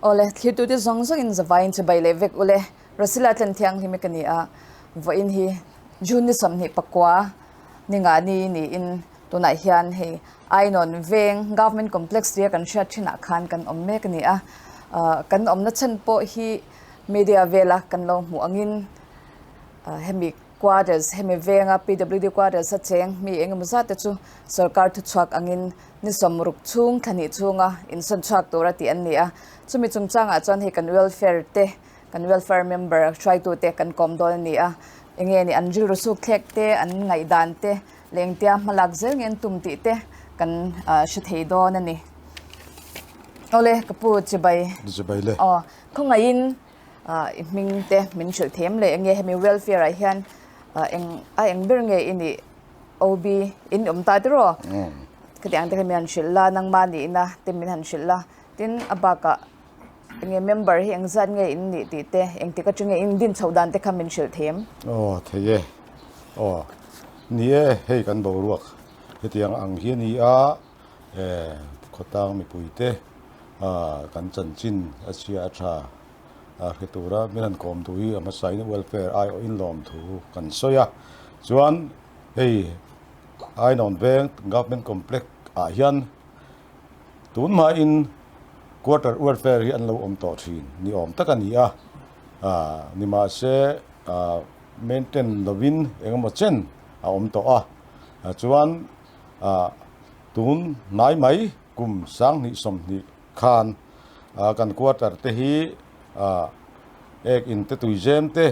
Awle, thlirtute zawng zawngin zavaiin chibai leh vek ule. Rosila tlen thianghlim i ka ni a, vawiin hi June ni 29 ni nga ni niin tunah hian hei Ainawn veng Government Complex tia kan hriat thinah khan kan awm mek a ni a. Kan awmna chhan pawh hi media vela kan lo hmuh angin hemi Quarters, hemi venga PWD Quarters a cheng mi engemaw zat te chu sorkar thuchhuak angin ni 60 chhung thla hnih chhunga insawn chhuak tura tih an ni a. Chumi chungchangah chuan hei kan welfare te, kan welfare member hruaitute kan kawm dawn a ni a. Enge ni an rilru suk thlek te, an ngaihdan te leh engtia hmalak zel nge an tum tih te kan hre thei dawn a ni. Awle, ka pu chibai. Chibai le. Aw, khawngaihin I hming te min hrilh them leh enge hemi welfare ah hian eng a eng ber nge i nih OB in awm ta tiraw khatiang te kha min han hrilh la nangmah nihna te min han hrilh la tin a bakah enge member hi eng zat nge in nih tih te engtik atang nge in din chhoh dan te kha min hrilh them. Aw thei e aw ni e hei kan boruak hetiang ang hi a ni a khawtlang mipui te kan chanchin a chhia a tha. A hre tura min han kawm duh hi a hmasain welfare aiawhin lawmthu kan sawi a. Chuan hei Ainawn veng Government Complex ah hian tun hmain quarter welfare hi an lo awm tawh thin ni awm tak a ni a. Nimahse maintain lovin engemaw chen a awm tawh a. Chuan tun hnai mai kum 2020 Khan kan quarter te hi ek in te tui zem te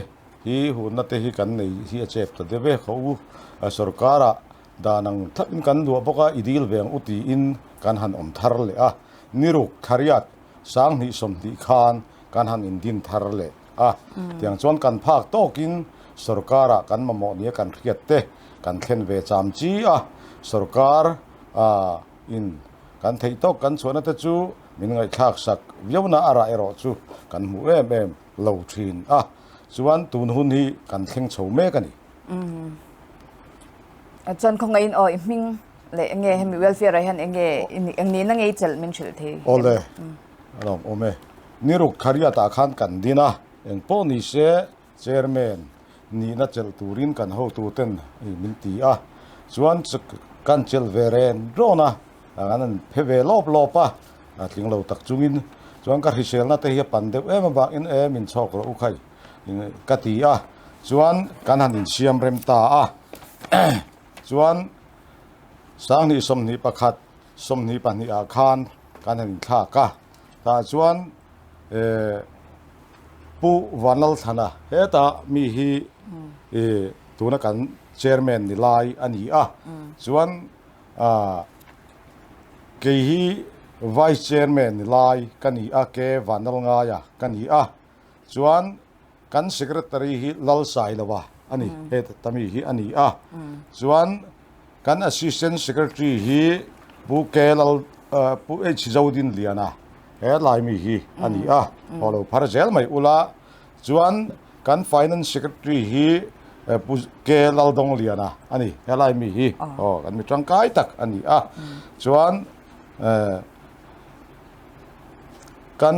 hi hunna te hi kan nei hi a chep ta deuh e khaw u. Sorkar ah dan ang thlap in kan luah bawk a i dil ve ang u tiin kan han awm thar leh a. Niruk thariat 2020 khan kan han in din thar leh a. Tiang chuan kan phak tawkin sorkar ah kan mamawh nia kan hriat te kan thlen ve cham chi a. Sorkar In kan theih tawk kan chhuahna te chu min ngaihthlak sak viauna a rah erawh chu kan hmuh em em lo thin a, chuan tun hun hi kan thleng chho mek a ni. Chuan khawngaihin aw i hming leh enge hemi welfare ah hian enge eng nihna nge i chelh min hrilh thei? Awle, a lawm awm e. Niruk Khariat ah khan kan din a, eng pawh ni se Chairman nihna chelh turin kan hotuten min ti a, chuan kan chelh ve ren rawn a, an han phe ve lawp lawp a, a tling lo tak chungin chuan ka hriselna te hi a pan deuh em avangin e min chhawk rawh u khai ka ti a, chuan kan han insiam rem ta a, chuan 2021 22 ah khan kan han inthlak a, tah chuan eh Pu Vanlalthlana heta mi hi i tuna kan chairman ni lai a ni a, chuan kei hi vice chairman ni lai ka ni a, Ke Vanlalngaia ka ni a, chuan kan secretary hi Lalsailoa a ni, heta mi hi a ni a, chuan Kan Assistant Secretary hi Pu K Lal Pu H Zodinliana he laimi hi a ni a, haw lo phar zel mai ula. Chuan kan Finance Secretary hi Pu K Laldongliana a ni, he laimi hi aw kan mi tangkai tak a ni a. Chuan kan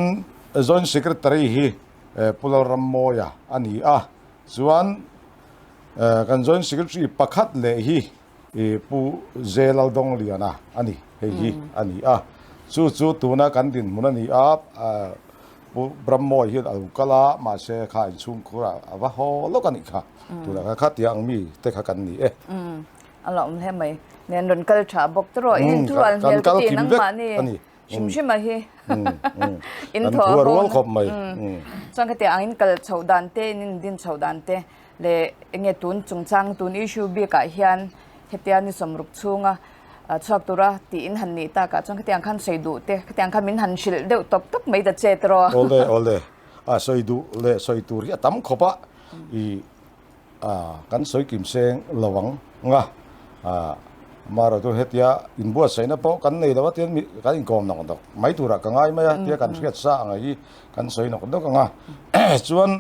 Joint Secretary hi Pu Lalrammawia a ni a, chuan Kan Joint Secretary pakhat leh hi Pu J Laldongliana a ni, hei hi a ni a. Chu chu tuna kan dinhmun a ni a, Pu Brahmawi hian a lo kal a, mahse kha inchhungkhur ah a va haw lawk a nih kha. Tunah khan khatia ang mi te kha kan ni e. A lo awm hle mai. Nen rawn kal tha bawk te rawh. In thurual hmel ka ti nangmah ni. Hrim hrim a hi. In thaw rual khawp mai. Chuan khatiang ang in kal chhoh dan te, in in din chhoh dan te leh enge tun chungchang tun issue bik ah hian hetia ni 60 chhunga chhuak tura tih in han nih tak ah chuan khatiang khan sawi duh te, khatiang khan min han hrilh deuh tawp tawp mai ta che tiraw. Awle awle. A sawi duh leh sawi tur hi a tam khawp a. I Kan sawi kim seng lo ang nga, amaherawhchu hetia inbuatsaihna pawh kan nei lo a tian kan inkawm nawk nawk mai turah ka ngai mai a, tia kan hriat sa ang hi kan sawi nawk nawk ang a. Chuan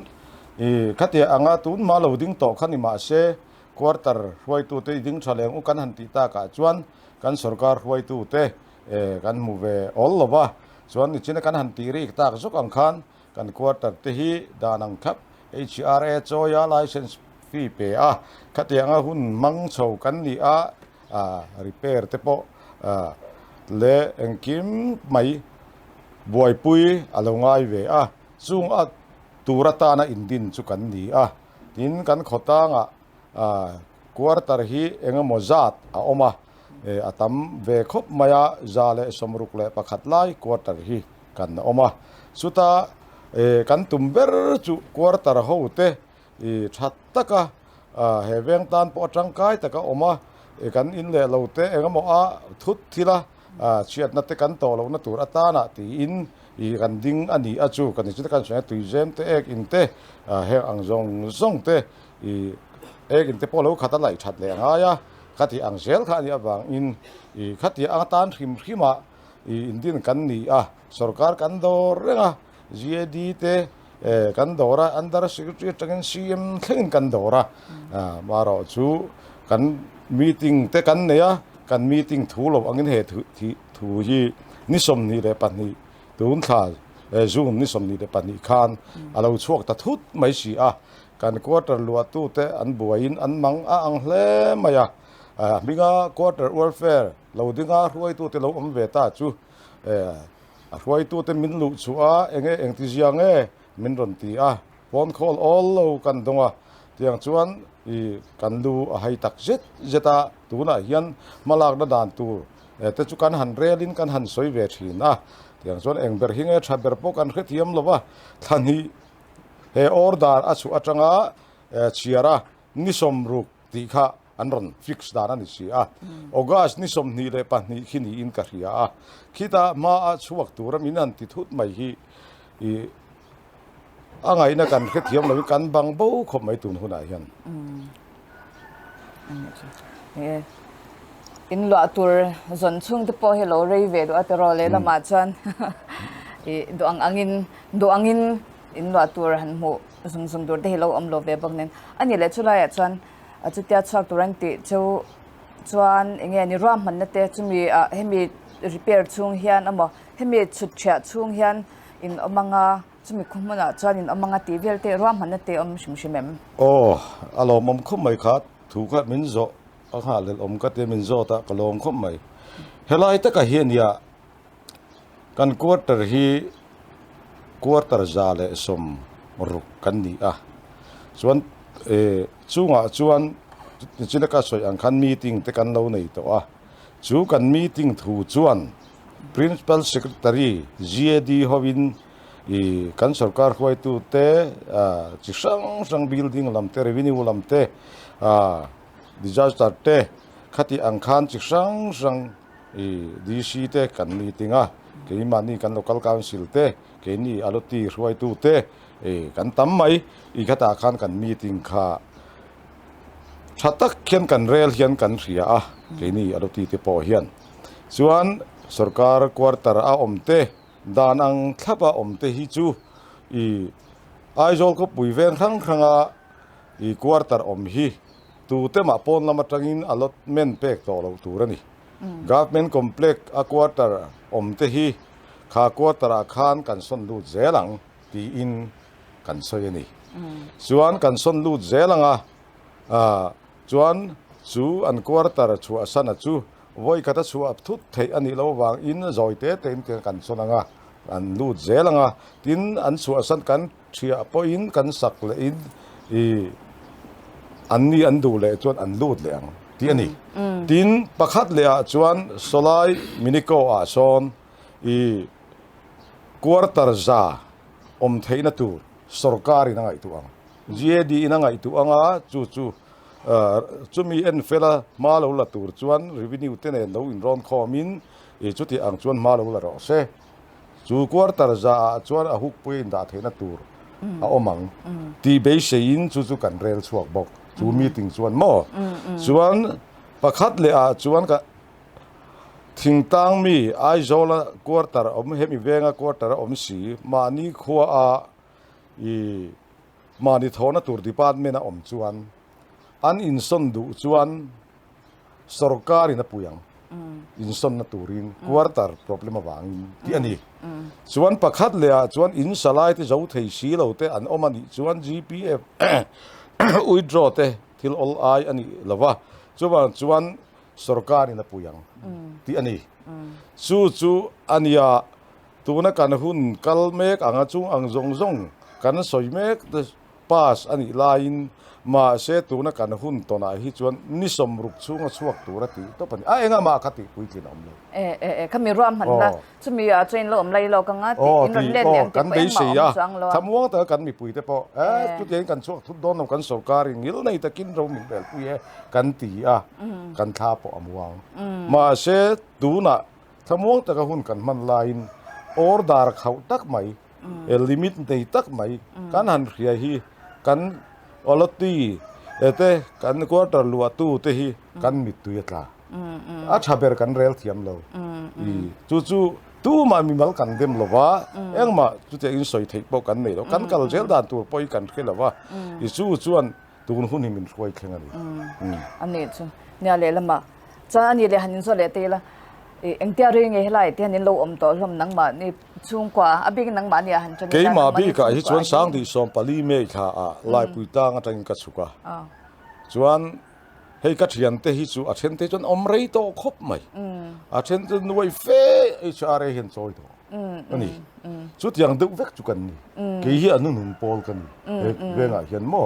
i khatia anga tunhma lo ding tawh kha ni mahse quarter hruaitute i ding tha leng u kan han tih takah chuan kan sorkar hruaitute kan hmu ve awl lo va. Chuan nichina kan han tih rik tak zawk ang khan kan quarter te hi dan ang thlap HRA chawia license fee pe a, khatianga hun hmang chho kan ni a, repair te pawh leh engkim mai buaipui a lo ngai ve a, chung a tur atana indin chu kan ni a, tin kan khawtangah Quarter hi eng emaw zat a awm a, a tam ve khawp mai a, 161 lai quarter hi kan awm a. Chuta kan tum ber chu quarter ho te tha taka he veng tan pawh a tangkai taka awm a, kan in leh lo te eng emaw a thut thil a, chhiatna te kan tawh lohna tur atana tiin kan ding a ni a chu kan inchhung te kan sawi a, tuizem te ek in te heng ang zawng zawng te I ek in te pawh lo khat a laih that leh a ngai a, khati ang zel kha a nih avangin i khati anga tan hrim hrimah i indin kan ni a, sorkar kan dawr reng a, GAD te kan dawr a, under secretary atangin CM thlengin kan dawr a, marawh chu kan meeting te kan nei a, kan meeting thu lo angin he thu hi ni 22 tun thla June ni 22 khan a lo chhuak ta thut mai si a. Kan quarter luahtute an buaiin an mang a ang hle mai a, hminga quarter welfare lo dinga hruaitute lo awm ve ta chu a hruaitute min luh chhuah a, enge engtizia nge min rawn ti a, phone call awl lo kan dawng a, tiang chuan i kan lu a hai tak zet zet a, tunah hian hmalakna dan tur te chu kan han relin kan han sawi ve thin a, tiang chuan eng ber hi nge tha ber pawh kan hrethiam lo va, thla hnih He order a chhuah atanga chhiar a ni 60 tih kha an rawn fix dan a ni si a. August ni 22 khi niin ka hria a. Khita hma a chhuak tura min han ti thut mai hi i a ngaihna kan hrethiam loin kan bang bo khawp mai tun hunah hian. In luah tur zawn chhung te pawh hi lo rei ve duh a tiraw lehlamah chuan i duh ang angin duh angin in luah tur han hmuh zung zung tur te hi lo awm lo ve bawk nen a nih leh chulaiah chuan chutia chhuak tur an tih chu chuan eng nge ni ruahmanna te chumi ah hemi repair chhung hian emaw hemi chhut thiah chhung hian in awm anga Chumi khu hmunah chuan in awm anga tih vel te ruahmanna te awm hrim hrim em? Aw, a lawmawm khawp mai kha, thu kha min zawh a nghahhlelh awm ka tia min zawt a, ka lawm khawp mai. Helai takah hian nia kan quarter hi quarter 160 kan ni a, chuan chungah chuan nichina ka sawi ang khan meeting te kan lo nei tawh a, chu kan meeting thu chuan Principal Secretary GAD hovin i kan sorkar hruaitute chi hrang hrang building lam te, revenue lam te, disaster te khati ang khan chi hrang hrang i DC te kan meeting a, keimahni kan local council te, keini aloti hruaitute i kan tam mai i khatah khan kan meeting kha tha tak hian kan rel hian kan hria a, keini aloti te pawh hian. Chuan sorkar quarter a awm te, dan ang thlap a awm te hi chu i Aizawl khawpui veng hrang hranga i quarter awm hi tute mah pawn lam atangin allotment pek tawh loh tur a ni. Government complex a quarter awm te hi kha quarter ah khan kan sawn lut zel ang tiin kan sawi a ni. Chuan kan sawn lut zel ang a, chuan chu an quarter chhuahsana chu Vawi khat a chhuah thut theih a nih loh avangin zawi te tein tiang kan sawn ang a, an lut zel ang a, tin an chhuahsan kan thiah pawhin kan sak lehin ih an ni an duh leh chuan an lut leh ang tih a ni. Tin pakhat leh ah chuan sawlai Minico ah sawn ih quarter za awm theihna tur sorkarin a ngaihtuah ang. GAD in a ngaihtuah ang a, chu chu Chumi en fela hma lo la tur chuan revenue te nen lo inrawn khawmin ih chuti ang chuan hma lo la rawh se. Chu quarter za ah chuan a hukpui indah theihna tur a awm ang tih beiseiin chu chu kan rel chhuak bawk. Chu meeting chuan maw? Chuan pakhat leh ah chuan ka thingtang mi Aizawla quarter awm hemi venga quarter a awm si mahni khua a ih Mahni thawhna tur department a awm chuan an insawn duh chuan sorkarin a pui ang. insawnna turin quarter problem avangin tih a ni. Chuan pakhat leh ah chuan in sa lai te zo thei si lo te an awm a nih chuan GPF withdraw te thil awl ai a nih lo va, chuvang chuan sorkarin a pui ang tih a ni. Chu chu a nia tuna kan hun kal mek anga chung ang zawng zawng kan sawi mek te pass a nih laiin mahse tuna kan hun tawnah hi chuan ni sawmruk chhunga chhuak tur a tih tawp a ni. A engah kha tih puitlin a awm lo. E e e khami ruahman la chumi ah chuan in lo awm lai lawk anga tih in rawn let leh ang tih pawh engmah a awm chuang lo a. Thlamuang taka kan mipuite pawh e chutiangin kan chhuak thut dawn lo kan sorkarin ngil nei takin ro min belpui e kan ti a kan thla pawh a muang. Mahse tunah thlamuang taka hun kan hman laiin order khauh tak mai limit nei tak mai kan han hria hi kan allotee te kan quarter luahtu te hi kan mittui a tla a tha ber kan rel thiam lo chu chu tumah mimal kan dem lo va engmah chutiang in sawi theih pawh kan nei lo kan kal zel dan tur pawh hi kan hre lo va i chu chuan tun hun hi min hruai thleng a ni. A nih chu. Nia lehlamah chuan a nih leh han inzawt leh te ila i engtia rei nge helai te hian in lo awm tawh hlawm nangmahni chhungkua a bikin nangmahni ah han ṭan ila Keimah bikah hi chuan Sangdih 14 May thla ah Laipui tlang atangin ka chhuk a. Chuan hei ka thiante hi chu a then te chuan awm rei tawh khawp mai. A then chu nuai fe HRA hian chawi tawh. A ni. Chutiang deuh vek chu kan ni. Kei hi a nunun pawl ka ni. He vengah hian maw?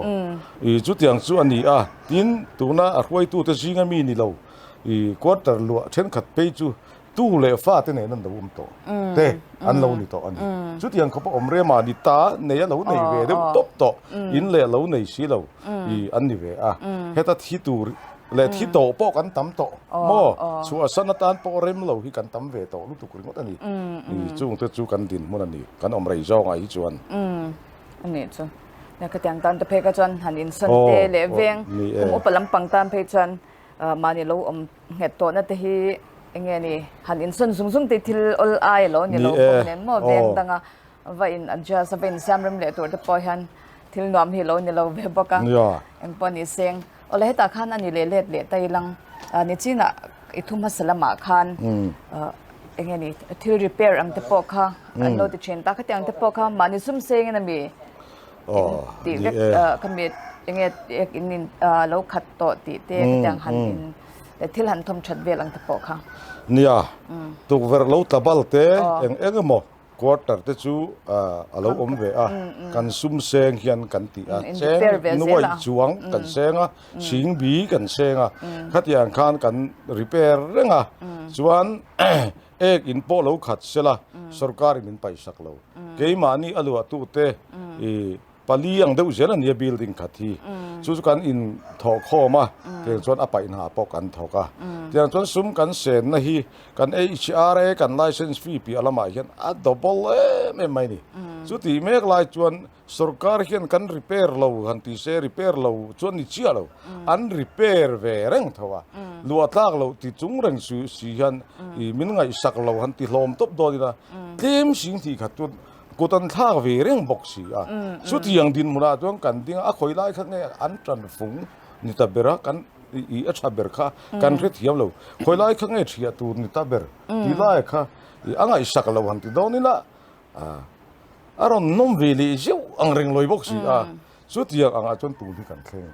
I chutiang chu a ni a. Tin, tuna a hruaitute zinga mi ni lo i quarter luah thenkhat phei chu tu leh fa te nen an lo awm tawh te an lo ni tawh a ni. Chutiang khawpa awm rema ni ta nei a lo nei ve deuh tawp tawh in leh lo nei si lo i an ni ve a. Heta thi tur leh thi tawh pawh kan tam tawh maw? Chhuahsan atan pawh rem lo hi kan tam ve tawh lutuk ringawt a ni. I chungte chu kan dinhmun a ni. Kan awm rei zawngah hi chuan. A nih chu. Nia khatiang tan te phei kha chuan han insawn te leh veng kum upa lampang tan phei chuan mahni lo awm nghet tawhna te hi eng nge ni han insawn zung zung te thil awl ai a lo ni lo bawk nen maw veng danga va in adjust a va insiam rem leh tur te pawh hian thil nuam hi lo ni lo ve bawk a. Engpawh ni seng. Awle hetah khan a ni leh let leh ta ilang nichinah i thu hmasa lamah khan eng nge ni thil repair ang te pawh kha an lo ti thin ta khatiang te pawh kha mahni sum sengin a mi tih vek kha mi eng nge in in lo khat tawh tih te khatiang han in thil han thawm that vel ang te pawh kha. Nia tukverh lo tla bal te eng eng emaw Quarter te chu a lo awm ve a, kan sum seng hian kan ti a, cheng nuai chuang kan seng a, sing bi kan seng a, khatiang khan kan repair reng a, chuan ek in pawh lo khat sela sorkar in min paihsak lo, keimahni a luahtute i Pali ang deuh zel a nia building khat hi. Chu chu kan in thawh khawm a, tiang chuan a paih hna pawh kan thawk a. Tiang chuan sum kan senna hi kan HRA kan license fee piah lamah hian a double em em mai a ni. Chu tih mek lai chuan sorkar hian kan repair lo han ti se repair lo chuan ni chiah lo. An repair ve reng tho a. Luah tlak loh ti chung reng si hian ih min ngaihsak lo han ti hlawm tawp dawn ila tlem sing tih khat chuan Kut an thlak ve reng bawk si a. Chutiang dinhmunah chuan kan ding a, a khawi lai kha nge an tan fung ni ta ber a, kan i a tha ber kha kan hrethiam lo. Khawi lai kha nge thiah tur ni ta ber tih lai kha i a ngaihsak lo han ti dawn ila a rawn nawm ve leh zeuh ang reng lawi bawk si a. Chutiang angah chuan tun hi kan thleng.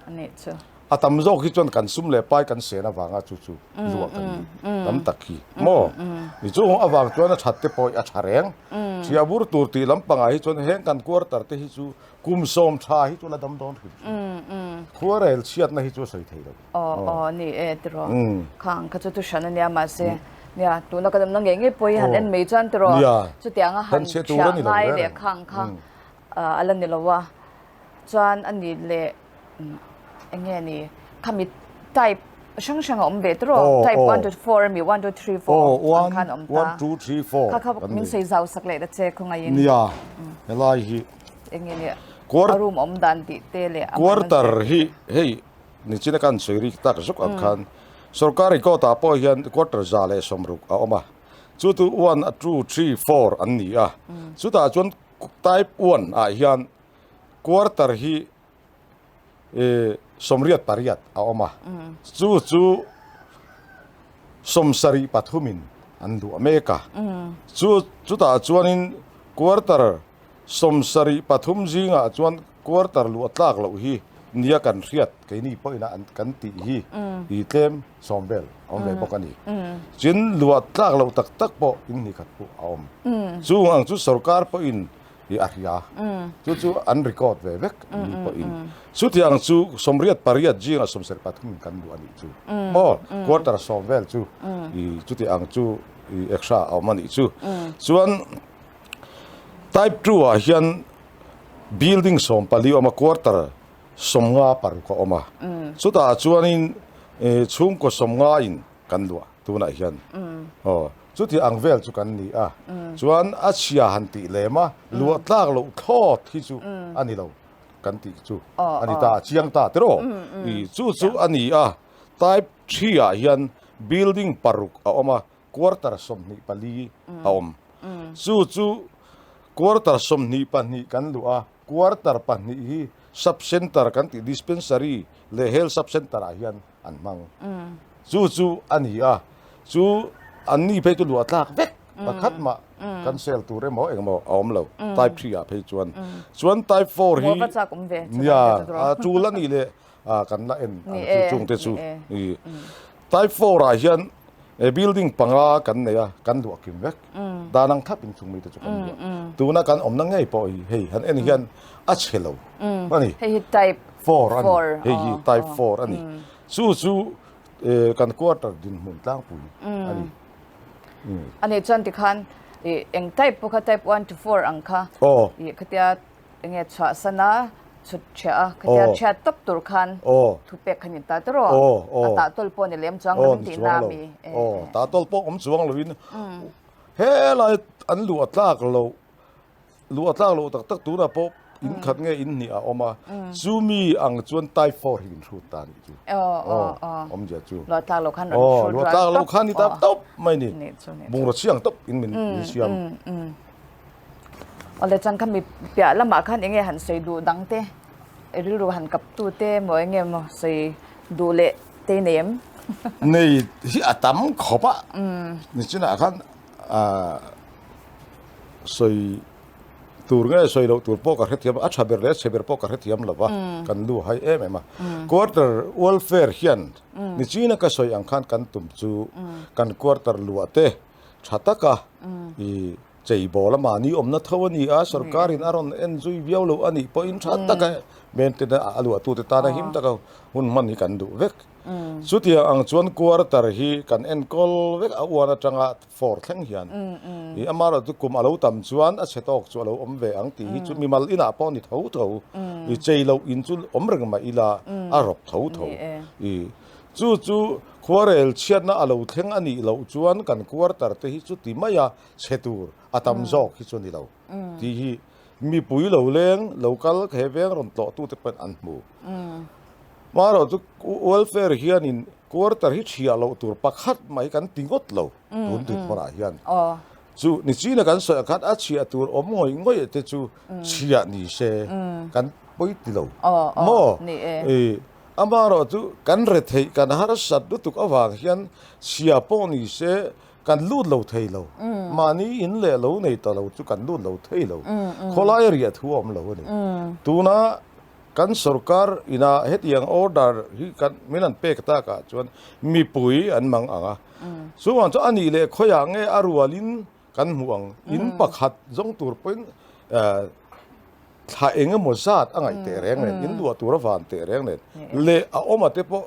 A nih chu. A tam zawk hi chuan kan sum leh pai kan sen avanga chu chu luah kan ni tam tak hi maw? Ni chu avang chuan a that te pawh hi a tha reng. Thiah bur tur tih lampangah hi chuan heng kan quarter te hi chu kum sawm tha hi chu la dam dawn hrim hrim. Khuarel chhiatna hi chu a sawi thei lo. Aw aw ni e tiraw. Khang kha chu thu hran a nia mahse nia tuna ka damna ngei ngei pawh hi han en mai chuan tiraw chutianga han thiah ngai leh khang kha a la ni lo a chuan a ni leh eng nge ni khami type hrang hrang a awm ve tawh type 1 to 4 ami 1 2 3 4 ang khan awm ta 1 2 3 4 kha kha min sawi zau sak leh ta che khawngaiin nia helai hi eng nge ni a room awm dan tih te leh quarter hi hei nichina kan sawi rik tak zuk ang khan sorkari court ah pawh hian quarter 160 a awm a chu chu 1 2 3 4 an ni a chutah chuan Type one ah hian quarter hi 88 a awm a, chu chu 73 in an luah mek a. Chu chutah chuanin quarter 73 zingah chuan quarter luah tlak loh hi nia kan hriat keini pawhin a kan tih hi i tlem sawm vel a awm ve bawk a ni. Chin luah tlak loh tak tak pawh in hnih khat pawh a awm. Chung ang chu sorkar pawhin i a hria. Chu chu an record ve vek ni pawhin. Chutiang chu 88 zingah 73 in kan luh a nih chu. Maw quarter sawm vel chu i chuti ang chu i extra a awm a nih chu. Chuan type 2 ah hian building 14 a awm a, quarter 56 a awm a. Chutah chuanin chhungkaw 50 in kan luah tunah hian. Aw chuti ang vel chu kan ni a. Chuan a chhia han tih lem a, luah tlak loh thlawt hi chu a ni lo kan tih chu a ni ta, a chiang ta tiraw? I chu chu a ni a. Type 3 ah hian building paruk a awm a, quarter 24 a awm. Chu chu quarter 22 kan luh a, quarter pahnih hi sub center kan tih dispensary leh health sub center ah hian an hmang. Chu chu a ni a, chu an ni phei chu luah tlak vek pakhat mah kan sel tur emaw engemaw a awm lo type 3 ah phei chuan. Chuan type 4 hi nia a tul a nih leh kan la en ang chu chung te chu. Type 4 ah hian building panga kan nei a, kan luah kim vek. Dan ang thap in chung mite chu kan luah. Tuna kan awmna ngei pawh hi hei han en hian a chhe lo a ni. Hei hi type 4 a ni. Hei hi type 4 a ni. Chu chu kan quarter dinhmun tlangpui a ni. A nih chuan tikhan eng type pawh kha type 1 to 4 ang kha khatia Enge chhuahsan a, chhut chhiah a, khatia chhiat tawp tur khan thu pek kha ni ta tawh rawh. A tah tawl pawh ni lem chuang lo in tih na mi. Aw, tah tawl pawh awm chuang lo in helai an luh a tlak loh, luh a tlak loh tak tak tunah pawh in khat nge in hnih a awm a, chumi ang chuan type 4 hi min hrut ta nih chu. Aw, awmzia chu. Luh a tlak loh khan rawn hrut rual tawp. Luh a tlak loh khan ni ta tawp mai ni. Bungraw chhiang tawp in min siam. Awle chuan khami piah lamah khan enge han sawi duh dang te rilru han kap tu te emaw enge maw sawi duh leh te nei em? Nei hi a tam khawp a, nichinah khan ah sawi tur nge sawi loh tur pawh ka hrethiam a, a tha ber leh a chhe ber pawh ka hrethiam lo va, kan lu hai em em a. Quarter welfare hian nichina ka sawi ang khan kan tum chu kan quarter luah te tha taka i cheibawl a mahni awmna tho a ni a, sorkarin a rawn en zui viau lo a nih pawhin tha taka maintenance a luahtute tana him taka hun hman hi kan duh vek. Chutiang ang chuan quarter hi kan enkawl vek a uan atanga four thleng hian i amaherawhchu kum a lo tam chuan a chhe tawk chu a lo awm ve ang tih hi chu mimal inah pawh a ni tho tho i chei loh in chu awm reng mah ila a rawp tho tho i Chu chu khuarel chhiatna a lo thleng a nih loh chuan kan quarter te hi chuti maia chhe tur a tam zawk hi chu a ni lo tih hi mipui lo leng lo kal he veng rawn tlawh tute pawhin an hmu. Marawh chu welfare hianin quarter hi chhiah loh tur pakhat mai kan ti ngawt lo tun dinhmunah hian. Chu nichina kan sawi ah khan a chhiah tur awm ngawih ngawih te chu chhiah ni se kan pawi ti lo maw? Amaherawh chu kan retheih kan harsat lutuk avang hian chhia pawh ni se kan lut lo thei lo. Mahni in leh lo nei ta lo chu kan lut lo thei lo. Khawlai riah thu a awm lo a ni. Tuna kan sorkar ina hetiang order hi kan min an pek takah chuan mipui an mang ang a. Chuvang chu a nih leh khawiah nge a rualin kan hmuh ang. In pakhat zawng tur pawhin Thla eng emaw zat a ngaih teh reng nen, in luah tur a van teh reng nen, leh a awm a te pawh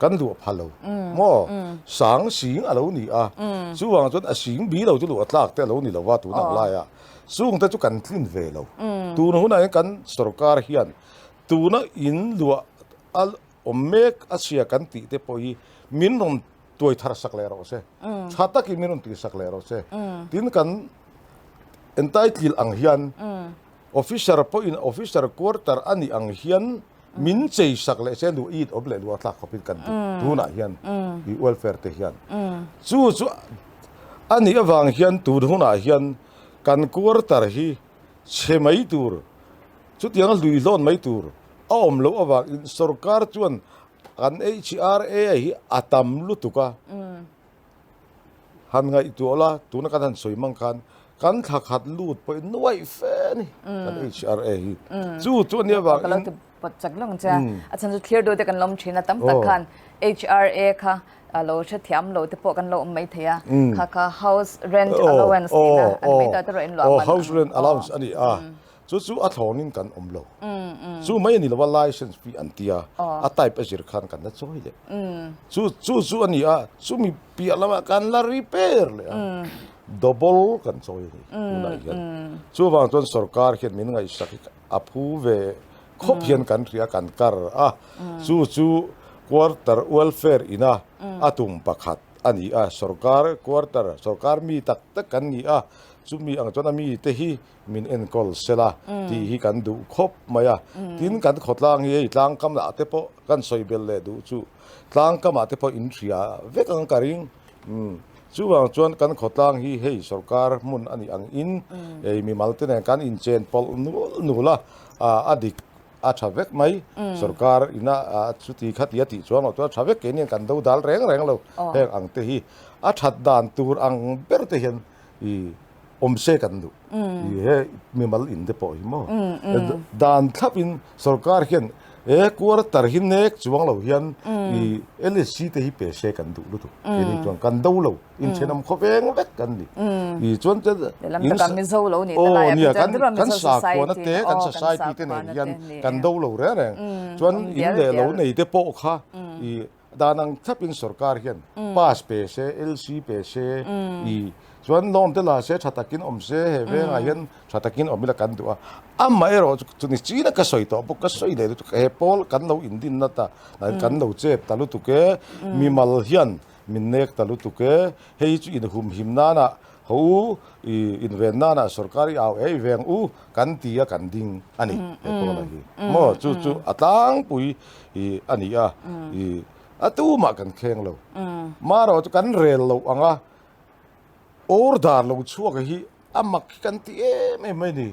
kan luah pha lo maw? Sang sing a lo ni a, chuvang chuan a sing bi lo chu luah tlak te a lo ni lo va tun ang laia, chung te chu kan tlin ve lo. Tun hunah hian kan sorkar hian tuna in luah a awm mek a chhia kan tih te pawh hi min rawn tuai thar sak leh rawh se, tha takin min rawn tih sak leh rawh se. Tin kan entitle ang hian officer pawhin officer quarter a nih ang hian min chei sak leh se lu it awm leh lu a tlak khawpin kan duh tunah hian i welfare te hian. Chu chu a nih avang hian tun hunah hian kan quarter hi chhe mai tur chutianga hluihlawn mai tur a awm loh avangin sorkar chuan Kan HRA hi a tam lutuk a. Han ngaihtuah la, tuna kan han sawi mang khan kan thla khat lut pawhin nuaih fe a ni kan HRA hi. Chu chu a nia vangin. Ka lo ti pawt chak lawng che a, a chhan chu thlir deuh te kan lawm thin a, tam tak khan HRA kha lo hrethiam lo te pawh kan lo awm mai thei a, kha kha house rent allowance tihna a ni mai ta te erawh in luah man. Aw, house rent allowance a ni a. Chu chu a thlawnin kan awm lo. Chu mai a ni lo a, license fee an ti a, a type a zir khan kan la chawi leh. Chu chu chu a ni a, chumi piah lamah kan la repair leh a, double kan chawi a ni tunah hian. Chuvang chuan sorkar hian min ngaihsak hi a phu ve khawp hian kan hria, kan kar a. Chu chu quarter welfare ina a tum pakhat a ni a, sorkar quarter, sorkar mi tak tak kan ni a, chumi ang chuan a mite hi min enkawl sela tih hi kan duh khawp mai a. Tin, kan khawtlang hi hei tlangkam ah te pawh kan sawi belh leh duh chu tlangkam ah te pawh in hria vek ang ka ring. Chuvang chuan kan khawtlang hi hei sorkar hmun a nih ang in hei mimal te nen kan inchen pawlh nul nul a, a dik a tha vek mai. Sorkar ina chuti khati a tih chuang loh chuan a tha vek keini kan do dal reng reng lo heng ang te hi a that dan tur ang ber te hian i awm se kan duh i he mimal in te pawh hi maw dan thlap in sorkar hian he quarter hi nek chuang lo hian i LSC te hi pe se kan duh lutuk keini chuan kan do lo inthenawm khawveng vek kan ni i chuan te in Mizo lo ni ta lai a kan kan sakhuana te kan society te nen hian kan do lo reng reng chuan in leh lo nei te pawh kha i Dan ang thlapin sorkar hian pass pe se, LC pe se, i chuan loan te la se, tha takin awm se, he vengah hian tha takin awm ila kan duh a. Amaherawh chu chuni china ka sawi tawh bawk, ka sawi leh lutuk he pawl kan lo indin na ta, kan lo chep ta lutuk e, mimal hian min nek ta lutuk e, hei chu inhumhim nana ho u, i inven nana sorkar i au ei veng u kan ti a kan ding a ni he pawla hi. Maw chu chu a tlangpui i a ni a, i a tumah kan kheng lo. Marawh chu kan rel loh ang a, order lo chhuak hi a mak hi kan ti em em mai a ni.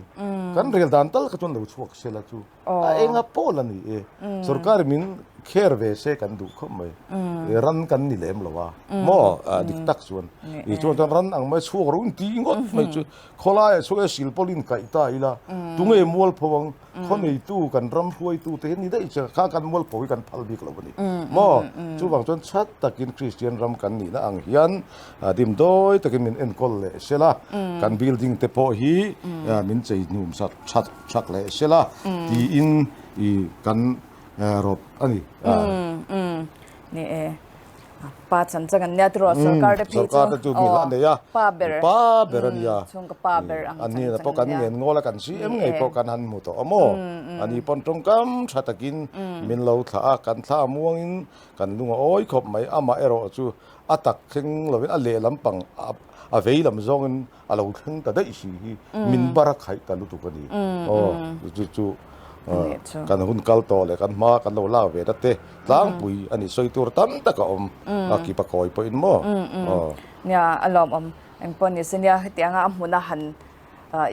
Kan rel dan tal kha chuan lo chhuak se la chu a enga pawl a ni e. Sorkar min kher ve se kan duh khawp mai. Ran kan ni lem lo a, maw dik tak chuan. I chuan chuan ran ang mai chhuak ro in ti ngawt mai chu khawlaiah chhuak e silpawlin kaih ta ila tunge mualpho ang. Khawneitu kan ram hruaitu te hi ni daih che kha kan mualpho hi kan phal bik lo a ni maw? Chuvang chuan chhat takin Kristian ram kan nihna ang hian dimdawi takin min enkawl leh sela, kan building te pawh hi min chei hnum sak that thak leh sela tiin i kan rawp a ni. Ni e. Pa chan chang an nia tiraw sorkar te phei chu sorkar te chu mi hla nei a pa ber pa ber a nia chhungkaw pa ber ang an ni na pawh kan ngen ngawl a kan CM ngei pawh kan han hmu tawh a maw ani pawn tawngkam tha takin min lo thlah a kan thla muangin kan lung a awi khawp mai amah erawh chu a tak thleng lovin a lehlam pang a vei lam zawngin a lo thleng ta daih si hi min bar a khaih ta lutuk a ni. Aw chu chu kan hun kal tawh leh kan hma kan lo lak ve na te tlangpui a ni sawi tur tam tak a awm a kipa kawi pawhin maw. Aw. Nia a lawmawm eng pawh ni se nia hetianga a hmuna han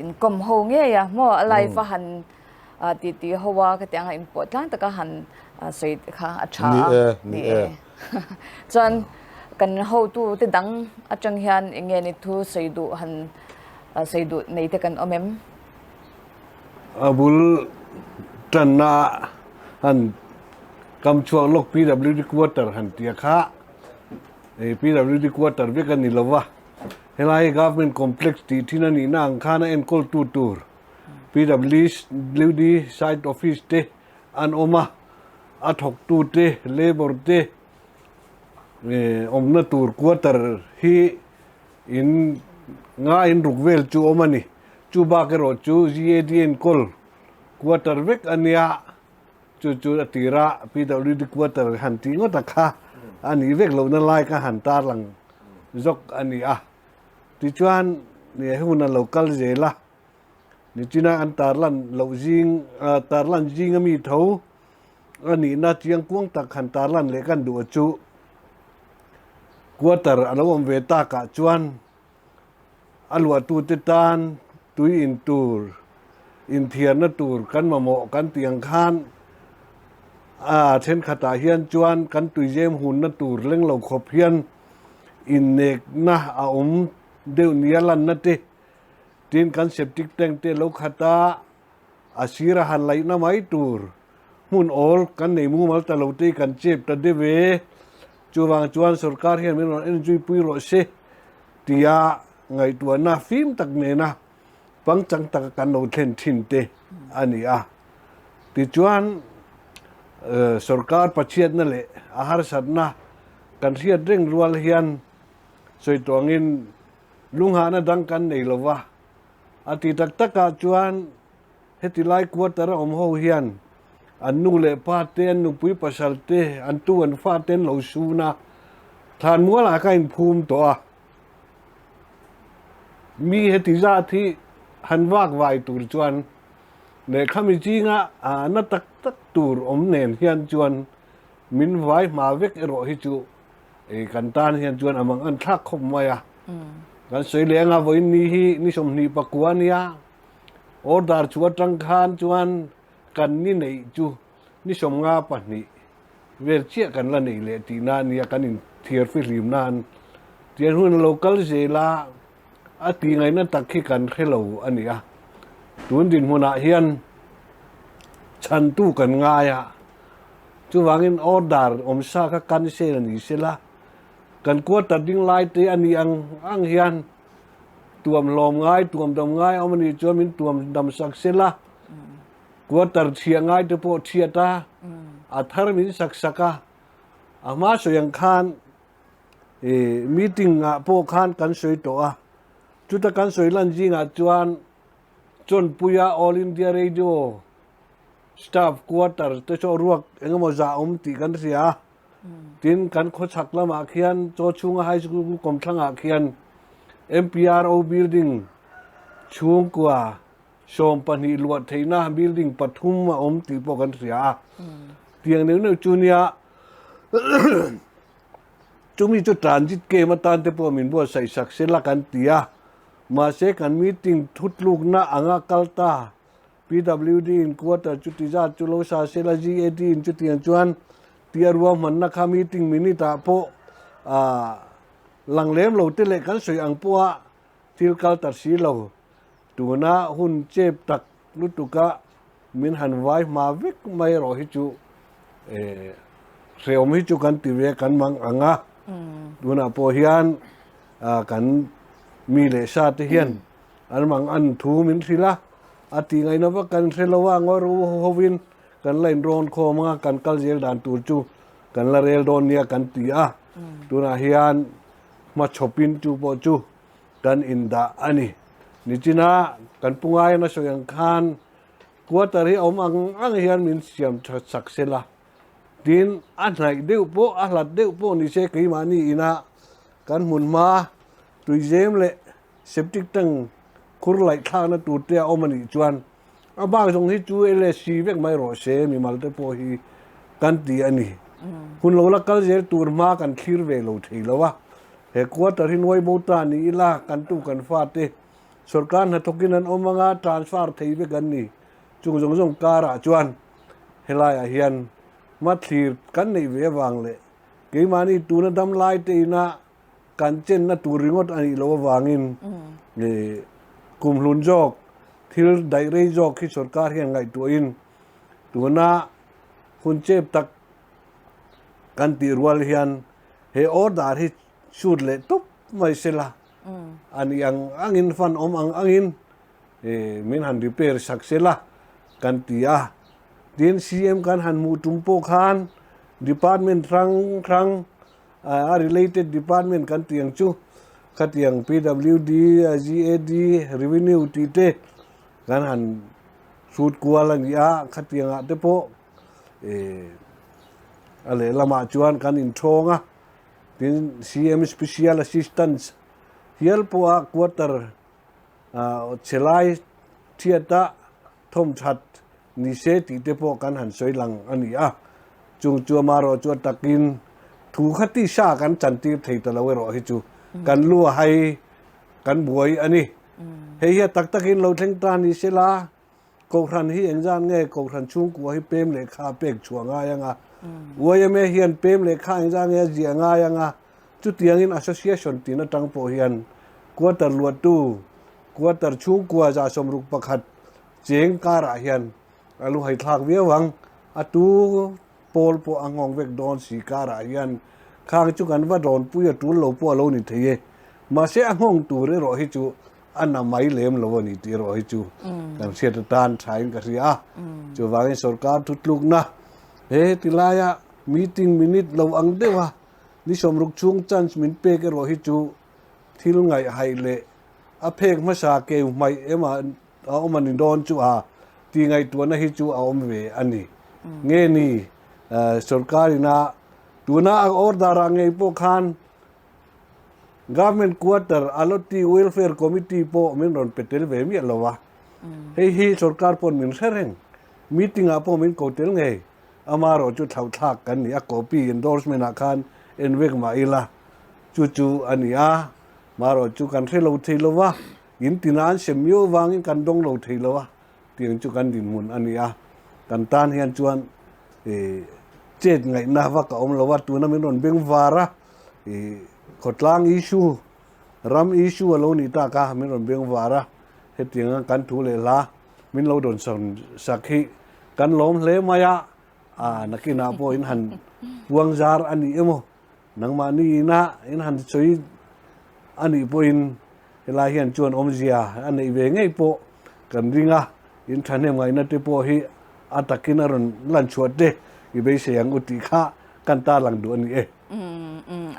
inkawm ho ngei a maw a live a han ti ti ho a khatianga inpawh tlang taka han sawi kha a tha a. Ni e, ni e. Chuan kan hotu te dang atang hian eng nge ni thu sawi duh han sawi duh nei te kan awm em? A bul tanna han kam chhuak lawk PWD quarter han tia kha PWD quarter vek a ni lo va, helai hi government complex tih thin a nihna ang khan a enkawltu tur PWD site office te an awm a, a thawktu te, labour te awmna tur quarter hi in nga in ruk vel chu awm a ni. Chu bak erawh chu GAD enkawl quarter vek a nia, chu chu a tira PWD quarter han tih ngawt a kha a nih vek lohna lai kha han tarlang zawk a ni a. Tichuan hun a lo kal zel a. Nichina an tarlan loh zing tarlan zing ami tho a nihna chiang kuang tak han tarlan leh kan duh chu quarter a lo awm ve takah chuan a luahtute tan tui in tur inthiarna tur kan mamawh kan tih ang khan a thenkhatah hian chuan kan tuizem hunna tur leng lo khawp hian. Innekna a awm deuh nia lanna te, tin kan septic tank te lo khat a, a sira han laihna mai tur hmun awl kan nei mumal ta lo te kan chep ta deuh e. Chuvang chuan sorkar hian min rawn enzui pui rawh se tia ngaihtuahna fim tak nena pangchang taka kan lo thlen thin te a ni a. Tichuan sorkar pachhiatna leh a harsatna kan hriat reng rual hian sawi tuangin lunghahna dang kan nei lo va. A ti tak takah chuan heti lai quarter a awm ho hian an nu leh pa te, an nupui pasal te, an tu an fa te an lo sun a, thlanmualah ka inphum tawh a. Mi heti zat hi han vak vai tur chuan lehkha mi chinga na tak tak tur awm nen hian chuan min vai hma vek erawh hi chu kan tan hian chuan a mang an thlak khawp mai a. Kan sawi leh anga vawiin ni hi ni 29 a nia, order chu atang khan chuan kan ni neih chu ni 52 vel chiah kan la neih leh tihna a nia, kan inthiar fihlim nan tian hun a lo kal zel a, a tih ngaihna tak hi kan hre lo a ni a. Tun dinhmunah hian chhantu kan ngai a, chuvangin order awmsa kha cancel a ni sela, kan quarter ding lai te a nih ang ang hian tuam hlawm ngai, tuam dam ngai a awm a nih chuan min tuam dam sak sela, Quarter chhiah ngai te pawh chhiat a, a thar min sak sak a, a hma sawi ang khan meeting ah pawh khan kan sawi tawh a, chuta kan sawi lan zingah chuan Chawnpuia All India Radio staff quarter te chu ruak engemaw zah awm tih kan hria a, tin kan khawchhak lamah khian Chaw chhunga High School kawmthlangah khian MPRO building chhungkua 12 luah theihna building pathum a awm tih pawh kan hria a. Tiang neuh neuh chu nia chumi chu transit camp atan te pawh min buatsaih sak sela kan ti a. Mahse kan meeting thutlukna anga kal ta PWD in quarter chuti zat chu lo sa sela GAD in chutiang chuan tia ruahmanna kha meeting minute ah pawh lang lem lo te leh kan sawi ang pawha thil kal ta si lo. Tuna hun chep tak lutuka min han vai hma vek mai erawh hi chu hrehawm hi chu kan ti ve kan mang ang a. Tunah pawh hian kan mi leh sa te hian an mang an thu min hrilh a, a tih ngaihna vak kan hre lo a, ngawi ru hovin kan la inrawn khawm ang a, kan kal zel dan tur chu kan la rel dawn nia kan ti a. Tunah hian hmachhawpin chu pawh chu Kan indah a ni. Nichina kan pu ngaiin a sawi ang khan quarter hi a awm ang ang hian min siam tha sak sela. Tin, a hnaih deuh pawh, a hlat deuh pawh ni se keimahni ina kan hmun hma tuizem leh septic tank khur laih thlakna tur te a awm a nih chuan a bak zawng hi chu LSC vek mai rawh se mimal te pawh hi kan ti a ni. Hun lo la kal zel tur hma kan thlir ve lo thei lo a. He quarter hi nuai bo ta ni ila kan tu kan fate sorkar hnathawkin an awm anga transfer thei vek an ni. Chung zawng zawng karah chuan helaiah hian hma thlir kan neih ve avang leh keimahni tuna dam lai te ina kan chenna tur ringawt a nih loh avangin kumhlun zawk thil daih rei zawk hi sorkar hian ngaihtuahin tuna hun chep tak kan tih rual hian he order hi shoot leh tawp mai sela a nih ang angin fund awm ang angin min han repair sak sela kan ti a. Tin CM kan han hmuh tum pawh khan department hrang hrang A related department kan tih ang chu khatiang PWD, GAD, Revenue tih te kan han hrut kual a ni a, khatiang ah te pawh eh a lehlamah chuan kan inthawng a, tin CM Special Assistance hial pawha quarter ah chhe lai thiata thawmthat Ni se tih te pawh kan han sawi lang a ni a, chung chu amarawh chu a takin thu kha tisa kan chantir thei ta lo erawh hi chu kan lu a hai kan buai a ni. Hei hi a tak takin lo thleng ta ni se la, Kohhran hi engzan nge Kohhran chhungkua hi pem lehkha a pek chhuah ngai ang a, YMA hian pem lehkha engzan nge a ziah ngai ang a? Chutiangin Association tin atang pawh hian quarter luahtu, quarter chhungkua 61 cheng karah hian a lu haithlak viau ang. A tu pawl pawh a nghawng vek dawn si karah hian khang chu kan va rawnpui a tul lo pawh a lo ni thei e. Mahse a nghawng tur erawh hi chu a na mai lem lo a ni tih erawh hi chu kan hriat atan thain ka hria a. Chuvangin sorkar thutlukna he tilaia meeting minute lo ang deuha ni 60 chhung chance min pek erawh hi chu thil ngaihhaih leh a phek hmasa keu hmaih ema a awm a ni dawn chu a tih ngaihtuahna hi chu a awm ve a ni. Nge ni sorkar ina tuna a order ah ngei pawh khan Government Quarter Allotee Welfare Committee pawh min rawn pe tel ve miah lo a. Hei hi sorkar pawn min hre reng. Meeting ah pawh min ko tel ngei. Amaherawh chu thlauhthlak kan ni a, copy endorsement ah khan en vek mah ila chu chu a ni a. Amaherawh chu kan hre lo thei lo va, in tina an sem miau vangin kan dawng lo thei lo a, tiang chu kan dinhmun a ni a. Kan tan hian chuan chet ngaihna vak a awm lo a, tuna min rawn beng var a, khawtlang issue, ram issue a lo nih tak a, min rawn beng var a, hetianga kan thu leh hla min lo dawn sak hi kan lawm hle mai a, a nakinah pawh in han puang zar a ni emaw nangmahni ina in han sawi a nih pawhin helai hian chuan awmzia a neih ve ngei pawh kan ring a, in thahnem ngaihna te pawh hi a takin a rawn lan chhuah te i beisei ang u tih kha kan tarlang duh a ni e.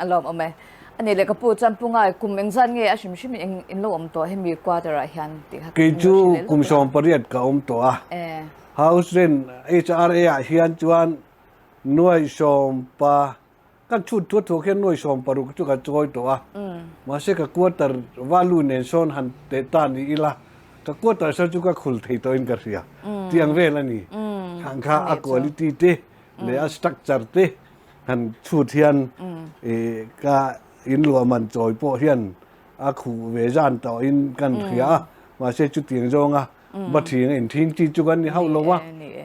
A lawm awm e. A nih leh ka pu chuan Pu Ngai kum engzat nge a hrim hrim in in lo awm tawh hemi quarter ah hian tih kha Kei chu kum 18 ka awm tawh a. House rent HRA ah hian chuan nuai sawm pa kan chhut thuat thuak hian nuai 16 chu ka chawi tawh a. Mahse ka quarter value nen sawn han teh ta ni ila ka quarter sawn chu ka khul thei tawhin ka hria. Tiang vel a ni. Khang kha a quality te leh a structure te Han chhut hian ka in luah man chawi pawh hian a khuh ve zan tawhin kan hria a, mahse chutiang zawnga va thinga in thing chi chu kan ni hauh lo a,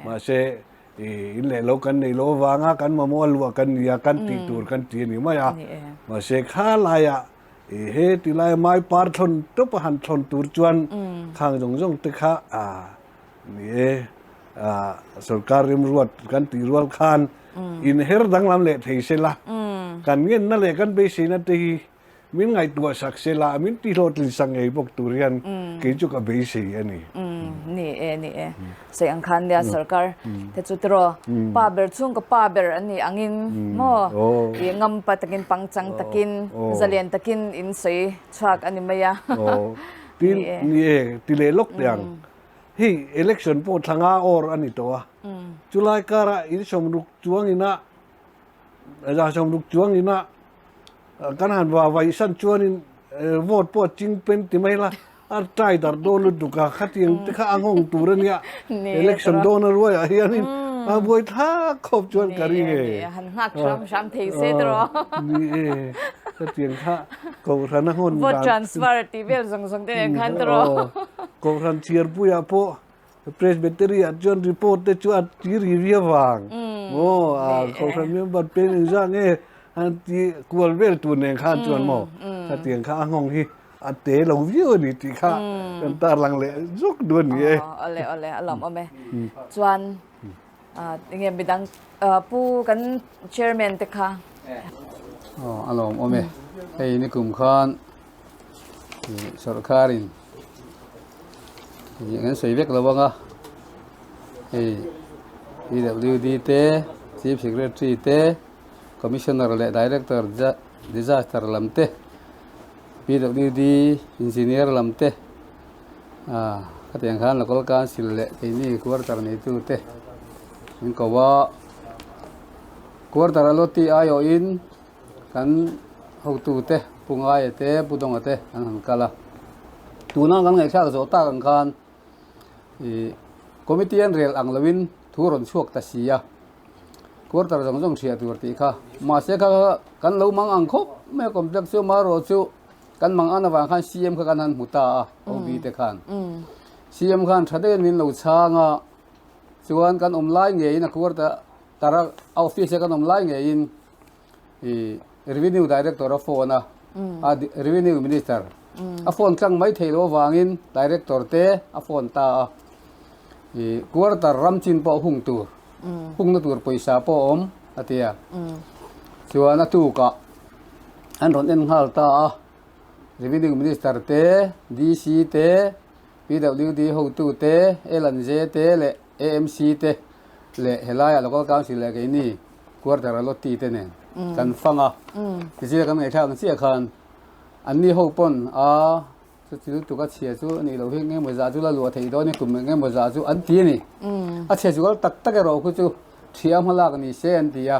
mahse in leh lo kan nei lo avanga kan mamawh a luah kan ni a, kan tih tur kan ti a ni mai a, mahse kha laiah he tilai mai par thlawn tawp a han thlawn tur chuan khang zawng zawng te kha Ni e, sorkar rimruat kan tih rual khan inher danglam leh thei se la, kan ngenna leh kan beiseina te hi min ngaihtuah sak se la, min tihlawhtlin sak ngei bawk tur hian kei chu ka beisei a ni. Ni e, ni e. Sawi ang khan nia sorkar te chu tiraw pa ber chhung ka pa ber an nih angin maw i ngampa takin pangchang takin zalen takin in sawi chhuak a ni mai a. Tin, ni e, ti leh lawk teh ang. Hei election pawh thla nga awr a ni tawh a, chulai karah in 60 chuang ina 60 chuang ina kan han va vaih san chuanin vote pawh a ching pen ti mai la, a try dar dawn lutuk a, khatiang te kha a nghawng tur a nia, election dawn a ruaiah hianin a buai thlak khawp chuan ka ring e. Han nghak hram hram thei se tawh. Ni e, khatiang kha kohhran a nghawn dan. Vote transfer tih vel zawng zawng te nen khan tawh. Kohhran chhiarpuiah pawh Presbytery ah chuan report te chu a ti ri viau vang. Maw a kohhran member peng engzah nge an ti kual vel tur nen khan chuan maw khatiang kha a nghawng hi a te lo viau a ni tih kha kan tarlang leh zawk duh a ni e. Awle awle a lawmawm e. Chuan enge midang pu kan chairman te kha. Aw a lawmawm e. Hei nikum khan Sorkarin kan sawi vek lo ang a, hei PWD te, Chief Secretary te, Commissioner leh Director Disaster lam te, PWD Engineer lam te, ah khatiang khan Local Council leh keini Quarter neitu te min ko a, Quarter a lo tih aiawhin Kan hotute Pu Ngaia te, Pu Dawnga te an han kal a. Tuna kan ngaihthlak zawh tak ang khan ih committee an rel ang loin thu rawn chhuak ta si a, quarter zawng zawng hriat tur tih kha. Mahse kha kan lo mang ang khawp mai a complex chu amaherawh chu kan mang an avang khan CM kha kan han hmu ta a, OB te khan. CM khan tha deuhin min lo chhang a, chuan kan awm lai ngeiin a quarter tara office a kan awm lai ngeiin. I Revenue Director a phone a, a Revenue Minister a phone tlang mai theih loh avangin Director te a phone ta a. I quarter ram chin pawh hung tur, hungna tur pawisa pawh a awm a ti a. Chuan a tukah an rawn en nghal ta a, Revenue Minister te, DC te, PWD hotu te, L&J te leh AMC te leh helaiah Local Council leh keini Quarter Allotee te nen kan fang a. Tichuan kan ngaihthlak ang chiah khan anni ho pawn a chuti lutuk a chhia chu a nih loh hi engemaw zah chu la luah theih dawn i kum engemaw zah chu an ti a ni. A chhe zual tak tak erawh khu chu thiam hmalak ni se an ti a.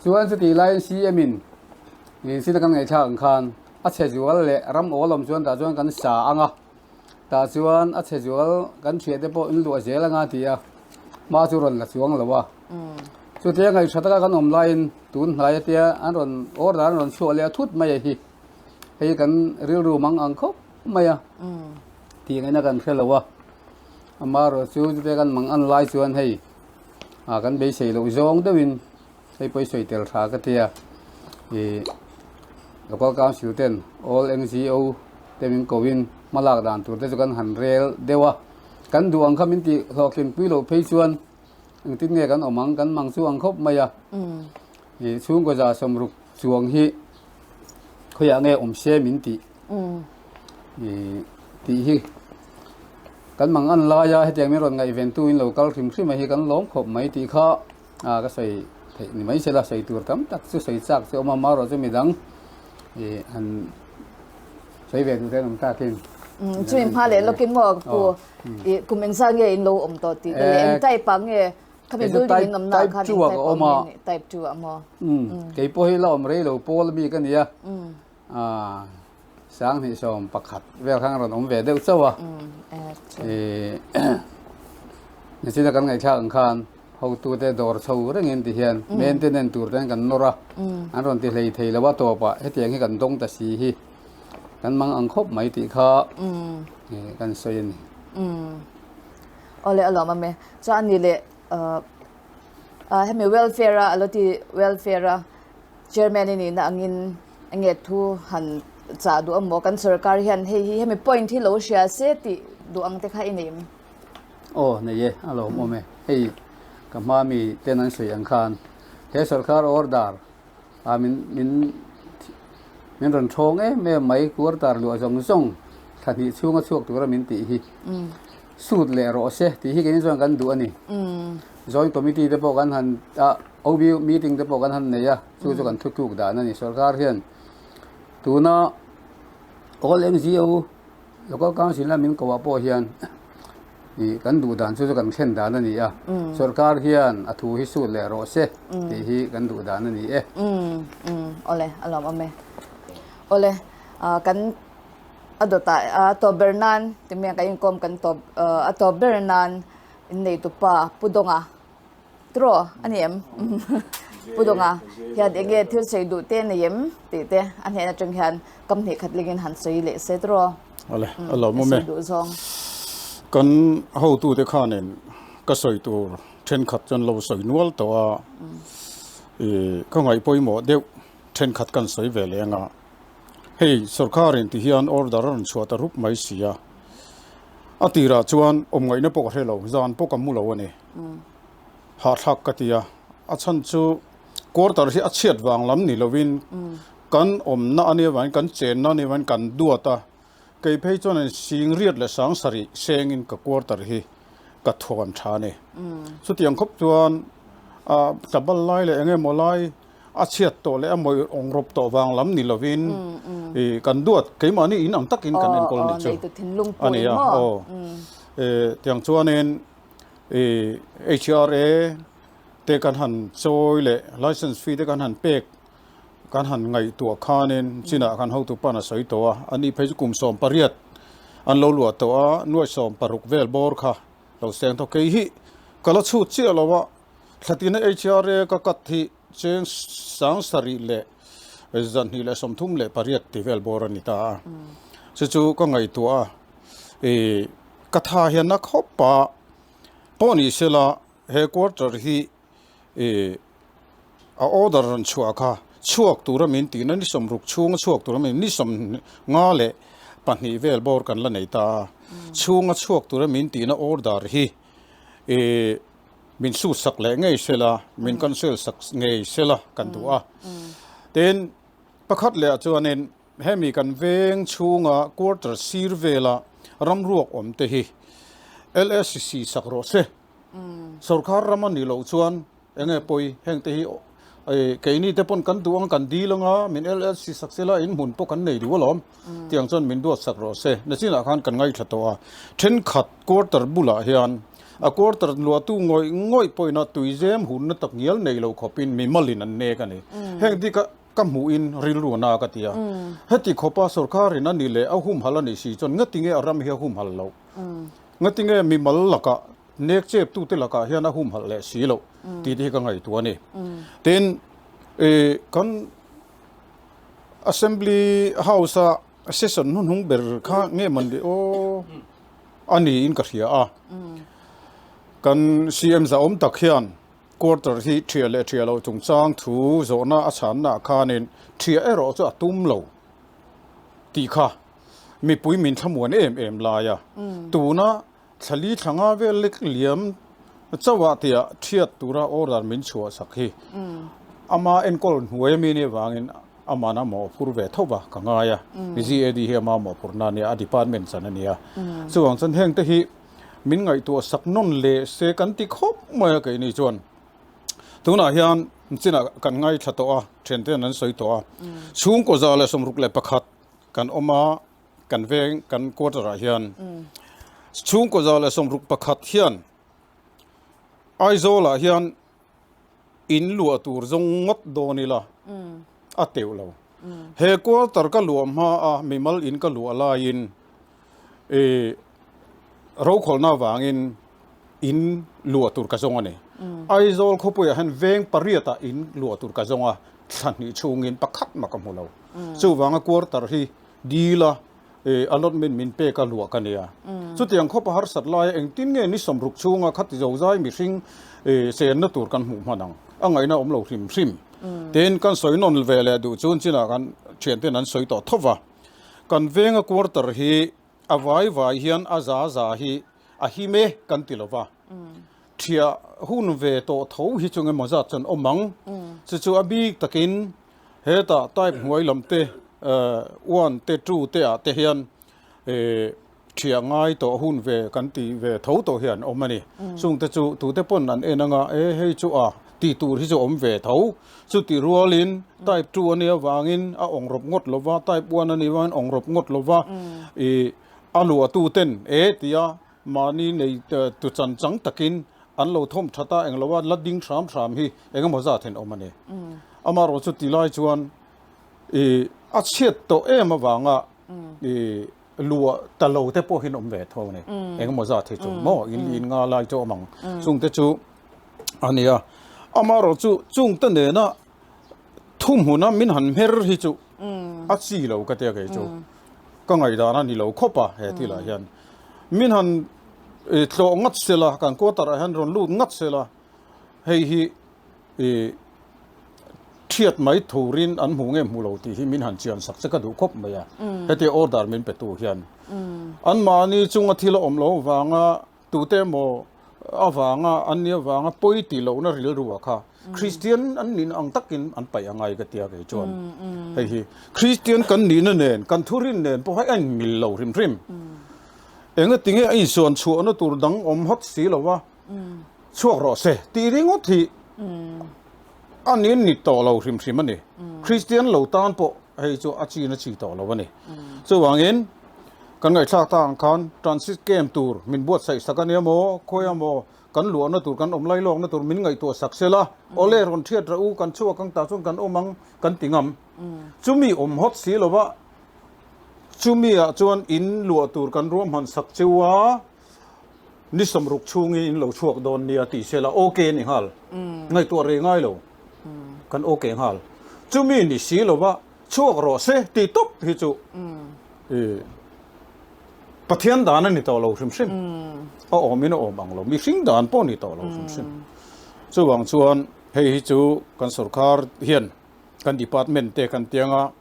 Chuan chutih laiin CM in in kan ngaihthlak ang khan a chhe zual leh ram awl awm chuan tah chuan kan sa ang a. Tah chuan a chhe zual kan hriat te pawh in luah zel anga ti a, hma chu rawn la chuang lo a. Chutia ngaihṭha taka kan awm laiin tun hnai atia an rawn order an rawn chhuah leh a thut mai a hi. Hei kan rilru mang ang khawp mai a, tih ngaihna kan hre lo a. Amaherawhchu chutia kan mang an lai chuan hei ah kan beisei loh zawng deuhin Hei pawh i sawi tel tha ka tia ih Local Council ten All NGO te min ko in hma lak dan tur te chu kan han rel deuh a, kan duh ang kha min tih hlawhtlin pui loh phei chuan engtin nge kan awm ang kan mang chu ang khawp mai a, ih chhungkaw za sawmruk chuang hi khawiah nge awm se min tih ih tih hi kan mang an lai a hetiang min rawn ngaihven tu in lo kal hrim hrim a hi kan lawm khawp mai tih kha. A ka sawi theih ni mai sela sawi tur tam tak chu sawi chak chu a awm a, amaherawh chu midang ih han sawi ve duh te an awm takin. Chu in hma leh lawkin maw pu ih kum engzah nge in lo awm tawh tih te leh eng type ah nge khami building in awmna ah khan eng type awm nge nih type 2 ah maw. Kei pawh hi la awm rei lo pawl mi ka nia. Sanghnih 11 vel khan rawn awm ve deuh chauh a. Nichina kan ngaihthlak ang khan hotute dawr chho rengin ti hian maintenance tur ten kan nawr a, an rawn ti hlei thei lo a tawpah hetiang hi kan dawng ta si hi kan mang ang khawp mai tih kha kan sawi a ni. Awle a lawm awm e. Chuan a ni leh hemi welfare a alo ti welfare a Chairman i nihna angin enge thu han chah duh amaw? Kan sorkar hian hei hi hemi point hi lo hria se tih duh ang te kha i nei em? Aw nei e, a lo awm e. Hei ka hma mi ten an sawi ang khan he sorkar order ah min min min rawn thawng em em mai quarter luah zawng zawng thla hnih chhunga chhuak tura min tih hi sut leh rawh se tih hi keini chuan kan duh a ni. Joint committee te pawh kan han a OB meeting te pawh kan han nei a, chu chu kan thutluk dan a ni. Sorkar hian tuna All NGO Local Council a min koh ah pawh hian ih kan duh dan chu chu kan thlen dan a ni a. Sorkar hian a thu hi sut leh rawh se tih hi kan duh dan a ni e. Awle a lawm awm e. Awle kan a dawtah a tawp ber nan ti mai kan inkawm kan tawp a tawp ber nan Innei tupa Pu Dawnga tiraw a ni em? Pu Dawnga hian eng nge thil sawi duh te a nei em tih te a hnen atang hian kam hnih khat lengin han sawi leh se tiraw? Awle, a lawmawm e. Sawi duh zawng. Kan hotute khanin ka sawi tur thenkhat chuan lo sawi nual tawh a, ih ka ngaih pawimawh deuh thenkhat kan sawi ve leh anga hei sorkarin ti hian order a rawn chhuah ta rup mai si a. A tirah chuan awm ngaihna pawh ka hre lo, zan pawh ka mu lo a ni. Hahthlak ka ti a, a chhan chu quarter hi a chhiat vang lam ni lovin kan awmna a nih avangin kan chenna a nih avangin kan duat a, kei phei chuan in singriat leh sangsarih sengin ka quarter hi ka thuan tha a ni. Chutiang khawp chuan tlabal lai leh eng emaw lai A chhiat tawh leh a mawih awng rawp tawh vang lam ni lovin ih kan duat keimahni in ang takin kan enkawl ni chu a ni a aw tiang chuanin ih HRA te kan han chawi leh license fee te kan han pek kan han ngaihtuah khanin chinah kan hotu pa'n a sawi tawh a ani phei chu kum 18 an lo luah tawh a nuai 16 vel bawr kha lo seng tawh kei hi ka la chhut chiah lo a. Thlatina HRA ka cut hi cheng 7238 ti vel bawr a ni ta a. Chu chu ka ngaihtuah a, ih ka tha hian a khawp a, pawh ni sela he quarter hi ih a order rawn chhuah kha. chhuak tura min tihna ni 60 chhunga chhuak tura min ni 52 vel bawr kan la nei ta a, chhunga chhuak tura min tihna order hi ih min sut sak leh ngei sela, min cancel sak ngei sela kan duh a. Tin, pakhat leh ah chuanin hemi kan veng chhunga quarter sir vela ramruak awm te hi LSC sak rawh se. Sorkar ram a nih loh chuan eng nge pawi heng te hi keini te pawn kan duh ang kan dil anga min LLC sak sela in hmun pawh kan nei duh alawm tiang chuan min duat sak rawh se nachinah khan kan ngaithla tawh a thenkhat quarter bulah hian a quarter luahtu ngawih ngawih pawhin a tuizem hunna tak ngial nei lo khawpin mimalin an nek a ni heng te ka ka hmuhin rilru a na ka ti a heti khawpa sorkarin a ni leh a humhal a nih si chuan ngatinge a ram hi a humhal loh. Ngatinge mimal lakah nek chep tute lakah hian a humhalh leh si loh tih te hi ka ngaihtuah a ni. Tin, kan Assembly House a session hnuhnung ber kha nge man le aw a niin ka hria a. Kan CM zahawm tak hian quarter hi thiah leh thiah loh chungchang thu zawhna a chhanna ah khanin thiah erawh chu a tum lo tih kha Mipui min thlamuan em em lai a, tuna thlali thla nga vel lek liam chauh ah tia thiat tura order min chhuah sak hi ama enkawl hnuai ami nih avangin aman a mawhphur ve tho va ka ngai a, GAD hi ama mawhphurna a nia, a department chan a nia. Chuvang chuan heng te hi min ngaihtuah sak nawn leh se kan ti khawp mai a keini chuan tunah hian chinah kan ngaithla tawh a, thianten an sawi tawh a, chhungkaw 161 Kan awm a, kan veng, kan quarter ah hian chhungkaw 161 hian Aizawl ah hian in luah tur zawng ngawt dawn ila a teuh lo. He quarter ka luah hma a mimal in ka luah laiin ih rokhawlna avangin in luah tur ka zawng a ni. Aizawl khawpuiah hian veng pariatah in luah tur ka zawng a, thla hnih chhungin pakhat mah ka hmu lo. Chuvanga quarter hi dil a, allotment min pek a luah ka nia. Chutiang khawpa harsat laia engtin nge ni 60 chhunga khati zozai mihring chenna tur kan hmuh hman ang? A ngaihna awm lo hrim hrim. Tin, kan sawi nawn ve leh duh chuan chinah kan thianten an sawi tawh tho va. Kan venga quarter hi A vai vai hian a za za hi a him e kan ti lo va, thiah hun ve tawh tho hi chu engemaw zat chuan awm ang. Chu chu a bik takin hetah type hnuai lam te one te two te ah te hian thiah ngai tawh hun ve kan ti ve tho tawh hi an awm a ni. Chungte chu tute pawn an en anga e hei chu a tih tur hi chu awm ve tho. Chutih rualin type 2 a nih avangin a awng rawp ngawt lo va, type 1 a nih avangin awng rawp ngawt lo va, ih a luahtu ten e tia mahni nei tu chan chang takin an lo thawm that a, englo a la ding hram hram hi engemaw zat hian awm a ni. Amaherawh chu ti lai chuan ih a chhiat tawh em avanga ih luah ta lo te pawh hian awm ve tho a ni. Engemaw zat hi chu maw in in nga lai chu awm ang. Chungte chu a ni a, amaherawh chu chungte nena thuhmuna min han hmer hi chu a chi lo ka tia kei chu ka ngaihdan a ni lo khawp a he thilah hian min han tlawh ngat sela kan quarter ah hian rawn lut ngat sela hei hi ih thiat mai turin an hmu nge hmu lo tih hi min han chian sak che ka duh khawp mai a hetia order min pe tu hian anmahni chunga thil a awm lo vanga Tute emaw avanga an nih avanga pawi tih lohna rilru ah kha Kristian an nihna ang takin an paih a ngai ka tia kei chuan hei hi Kristian kan nihna nen kan thurin nen pawh hei a inmil lo hrim hrim. Enga tinge a insuan chhuahna tur dang awm hawt si lo va chhuak rawh se tih ringawt hi a nin ni tawh lo hrim hrim a ni. Kristian lo tan pawh hei chu a chin a chi tawh lo a ni. Chuvangin kan ngaihthlak tak ang khan transit camp tur min buatsaih sak a nia maw, khawi emaw kan luahna tur kan awm lai lawkna tur min ngaihtuah sak se la, awle rawn thiat rah u, kan chhuak ang tah chuan kan awm ang kan ti ngam. Chumi awm hawt si lo va, chumi ah chuan in luah tur kan ruahman sak cheu a, Ni 60 chhungin in lo chhuak dawn nia tih se la ok ni nghal. Ngaihtuah rei ngai lo. Kan ok nghal. Chumi ni si lova chhuak rawh se tih tawp hi chu Pathian dan a ni tawh lo hrim hrim. A awmin a awm ang lo. Mihring dan pawh a ni tawh lo hrim hrim. Chuvang chuan hei hi chu kan sorkar hian. Kan department te kan tianga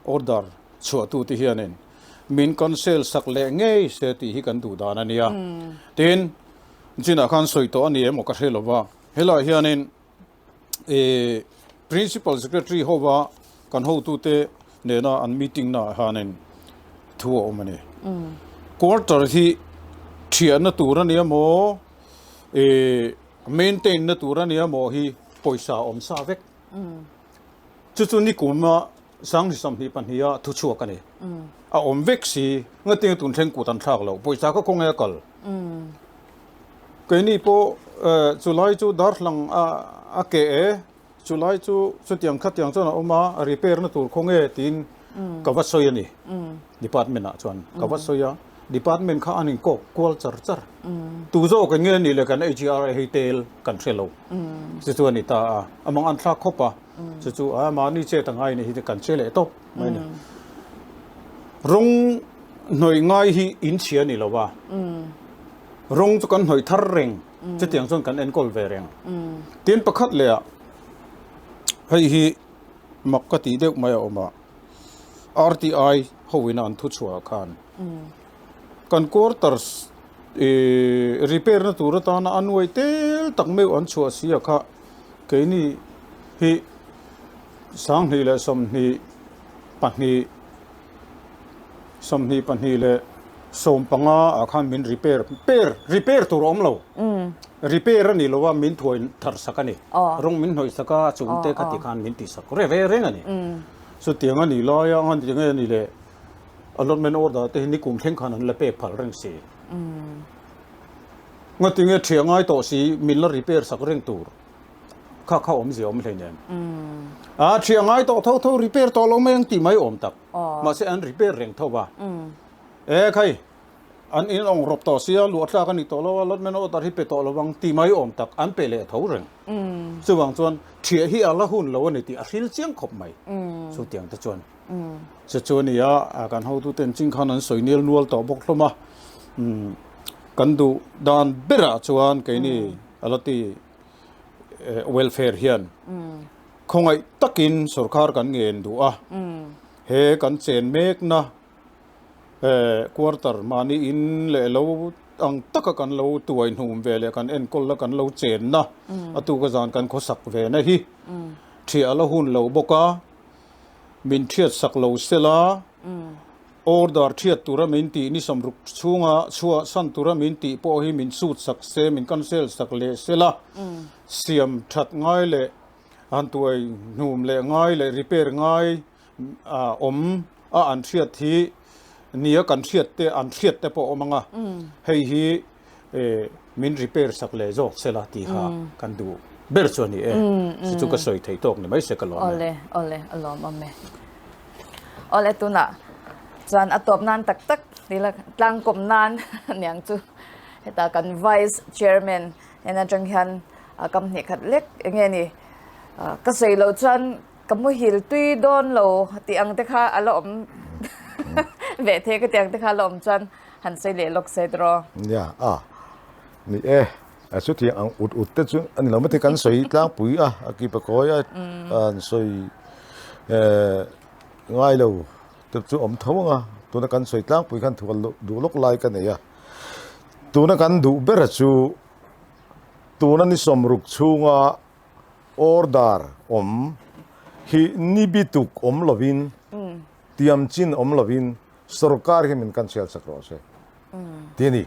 order chhuahtu te hianin min cancel sak leh ngei se tih hi kan duh dan a nia. Tin, chinah khan sawi tawh a ni emaw ka hre lo va, helaiah hianin ih Principal Secretary hova kan hotute nena an meeting naah hianin thu a awm a ni. Quarter hi thiahna tur a nia maw, ih maintain na tur a nia maw hi pawisa a awm sa vek. Chu chu nikuma Sanghni 22 a thu chhuak a ni. A awm vek si, ngatinge tun thleng kut an thlak loh, pawisa ka kawng e a kal. Keini pawh chulai chu darthlang a keh e, chulai chu chutiang khatiang chuan a awm a, repair na tur khaw nge tiin ka va sawi a ni. Department ah chuan ka va sawi a, department kha an inkawk kual char char. Tu zawk eng nge nih le kan HRA hei tel kan hre lo. Chu chu a ni ta a, a mang an thlak khawp a, chu chu a mahni chet a ngai ni hi kan che leh tawp mai a ni. Rawng hnawih ngai hi in chhia ni lo a, rawng chu kan hnawih thar reng, chutiang chuan kan enkawl ve reng. Tin pakhat leh ah hei hi mak ka tih deuh mai a awm a, RTI ho in a an thu chhuah ah khan kan quarters ih repair na tur atana a nuai tel tak meuh an chhuah si a kha keini hi 2022 25 ah khan min repair per repair tur a awm lo repair a ni lo a min thuai thar sak a ni rawng min hnawih sak a chung te kha ti khan min tih sak reng reng a ni chutiang a nih lai a ngan ti nge a ni le allotment order te hi nikum thleng khan an la pek phal reng si ngati nge thiah ngai tawh si min la repair sak reng tur. Kha kha awmzia awm hleinem. A thiah ngai tawh tho tho repair tawh lo mai ang tih mai awm tak. Mahse an repair reng tho va. E khai an in awng rawp tawh sia luah tlak a ni tawh lo a allotment order hi pe tawh lo ang tih mai awm tak an pe leh tho reng. Chuvang chuan thiah hi a la hun lo a ni tih a hril chiang khawp mai. Chutiang te chuan chu chu a ni a kan hotuten ching khan an sawi nel nual tawh bawk hlawm a. Kan duh dan berah chuan keini a la ti. Welfare hian khawngaih takin sorkar kan ngen duh a, he kan chen mekna quarter mahni in leh lo ang taka kan lo tuai hnum ve leh kan enkawl la kan lo chenna a tuka zan kan khawsak ve na hi thiah la hun lo bawk a, min thiat sak lo sela. Order thiat tura min tih ni 60 chhunga chhuah san tura min tih pawh hi min sut sak se, min cancel sak leh se la, siam that ngai leh han tuai hnum leh ngai leh repair ngai awm a an hriat hi nia kan hriat te an hriat te pawh awm ang a, hei hi min repair sak leh zawk se la tih kha kan duh ber chu a ni e. Chu chu ka sawi thei tawk ni mai se ka lawm e. Awle, awle, a lawm awm e. Awle tunah chuan a tawp nan tak tak tila tlangkawm nan niang chu heta kan Vice Chairman en atang hian kam hnih khat lek enge ni ka sawi loh chuan ka muhil tui dawn lo tih ang te kha a la awm ve thei ka tih ang te kha a la awm chuan han sawi leh lawk se tiraw. Nia a ni e a chutiang ang ut ut te chu a ni lo maithei kan sawi tlangpui a a kipa kawi a an sawi eh ngai lo te chu awm tho ang a tuna kan sawi tlangpui khan thu duh lawk lai ka nei a tuna kan duh ber chu tuna ni 60 chhunga order awm hi ni bituk awm lovin tiam chin awm lovin Sorkar hi min cancel sak rawh se ti a ni.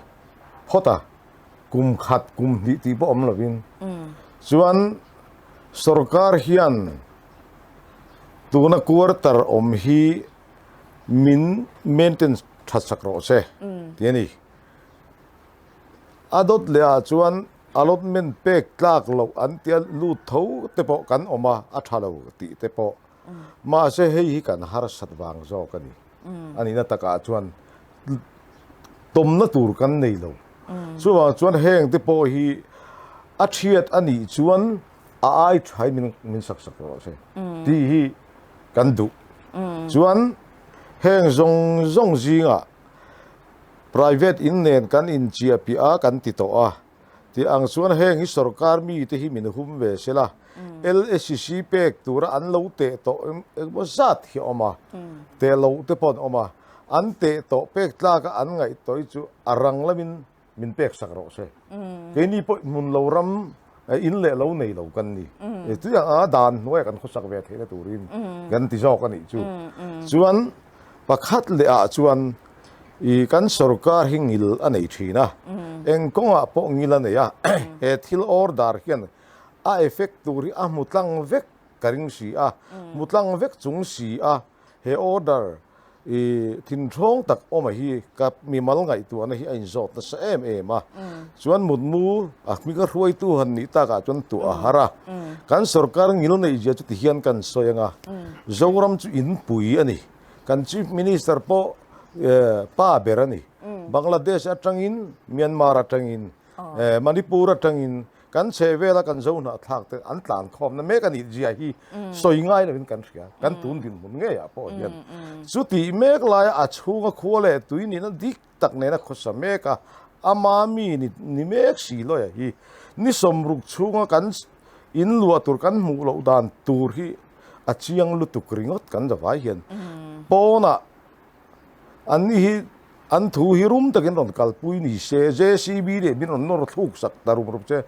Phawt a, kum khat kum hnih tih pawh awm lovin chuan sorkar hian tuna quarter awm hi min maintain that sak rawh se ti a ni. A dawt leh ah chuan allotment pek tlak loh an tia lut tho te pawh kan awm a, a tha lo tih te pawh Mahse hei hi kan harsat vang zawk a ni. A nihna takah chuan tawmna tur kan nei lo. Chuvang chuan heng te pawh hi a thiat a nih chuan a ai thain min min sak sak rawh se tih hi kan duh. Chuan heng zawng zawng zingah private in nen kan inchiahpiah a kan ti tawh a. Tih ang chuan heng hi sorkar mite hi min hum ve se la, LSC pek tura an lo teh tawh engemaw zat hi a awm a, teh loh te pawh an awm a, an teh tawh pek tlaka an ngaih tawh hi chu a rang lamin min pek sak rawh se. Keini pawh hmun lo ram in leh lo nei lo kan ni. Tui ang anga dan hnuaia kan khawsak ve theihna turin kan ti zawk a nih chu. Chuan pakhat leh ah chuan i kan sorkar hi ngil a nei thin a, eng kawngah pawh ngil a nei a, he thil order hian a effect tur hi a hmu tlang vek ka ring si a, hmu tlang vek chung si a, he order i thinthawng tak awm a hi ka mimal ngaihtuahna hi a inzawt nasa em em a, chuan mutmu a hminga hruaitu han nih takah chuan tuah a har a, kan sorkar ngil neih zia chu tihian kan sawi ang a, Zoram chu inpui a ni. Kan Chief Minister pawh pa ber a ni. Bangladesh atangin, Myanmar atangin, Manipur atangin kan chhehvela kan zo hnahthlak te an tlan khawmna mek a nih zia hi sawi ngai lovin kan hria. Kan tun dinhmun ngeiah pawh hian. Chutih mek laia a chhunga khua leh tui nihna dik tak nena khawsa mek a, ama mi ni mek si lawia hi ni sawmruk chhunga kan in luah tur kan hmuh loh dan tur hi a chiang lutuk ringawt kan zavai hian pawnah an ni hi an thu hi rum takin rawn kalpui ni se JCB leh min rawn nawr thluk sak ta rum rum che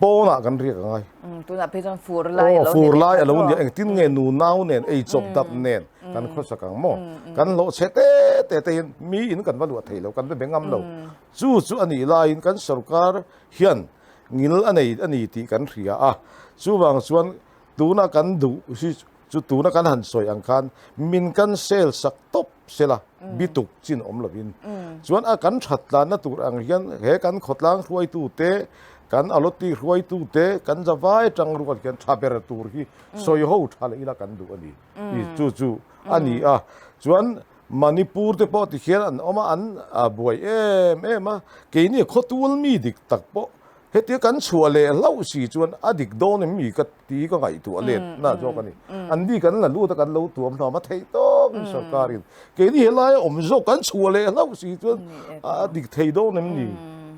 pawnah kan riak a ngai. Tunah phei chuan fur lai a lo ni. Fur lai a lo ni engtin nge nu nau nen ei chawp dap nen kan khawsak ang maw kan hlawh chhe te te te hian mi in kan va luah thei lo kan va be ngam lo chu chu a nih laiin kan sorkar hian ngil a nei a ni tih kan hria a chuvang chuan Tuna kan duh hi chu tuna kan han sawi ang khan min kan sel sak tawp sela bituk chin awm lovin chuan a kan that tlanna tur ang hian he kan khawtlang hruaitu te kan alawti hruaitu te kan zavai tang rual hian tha ber tur hi sawi ho tha leh ila kan duh a ni i chu chu a ni a chuan Manipur te pawh tikhian an awm a an buai em em a keini khawtual mi dik tak pawh Hetia kan chhuah leh hlauh si chuan a dik dawn em mi ka ti ka ngaihtuah let na zawk a ni. An ni kan la lut a kan lo tuam hlawm a theih tawk in sorkar in keini helaia awm zawk kan chhuah leh hlauh si chuan a dik thei dawn em ni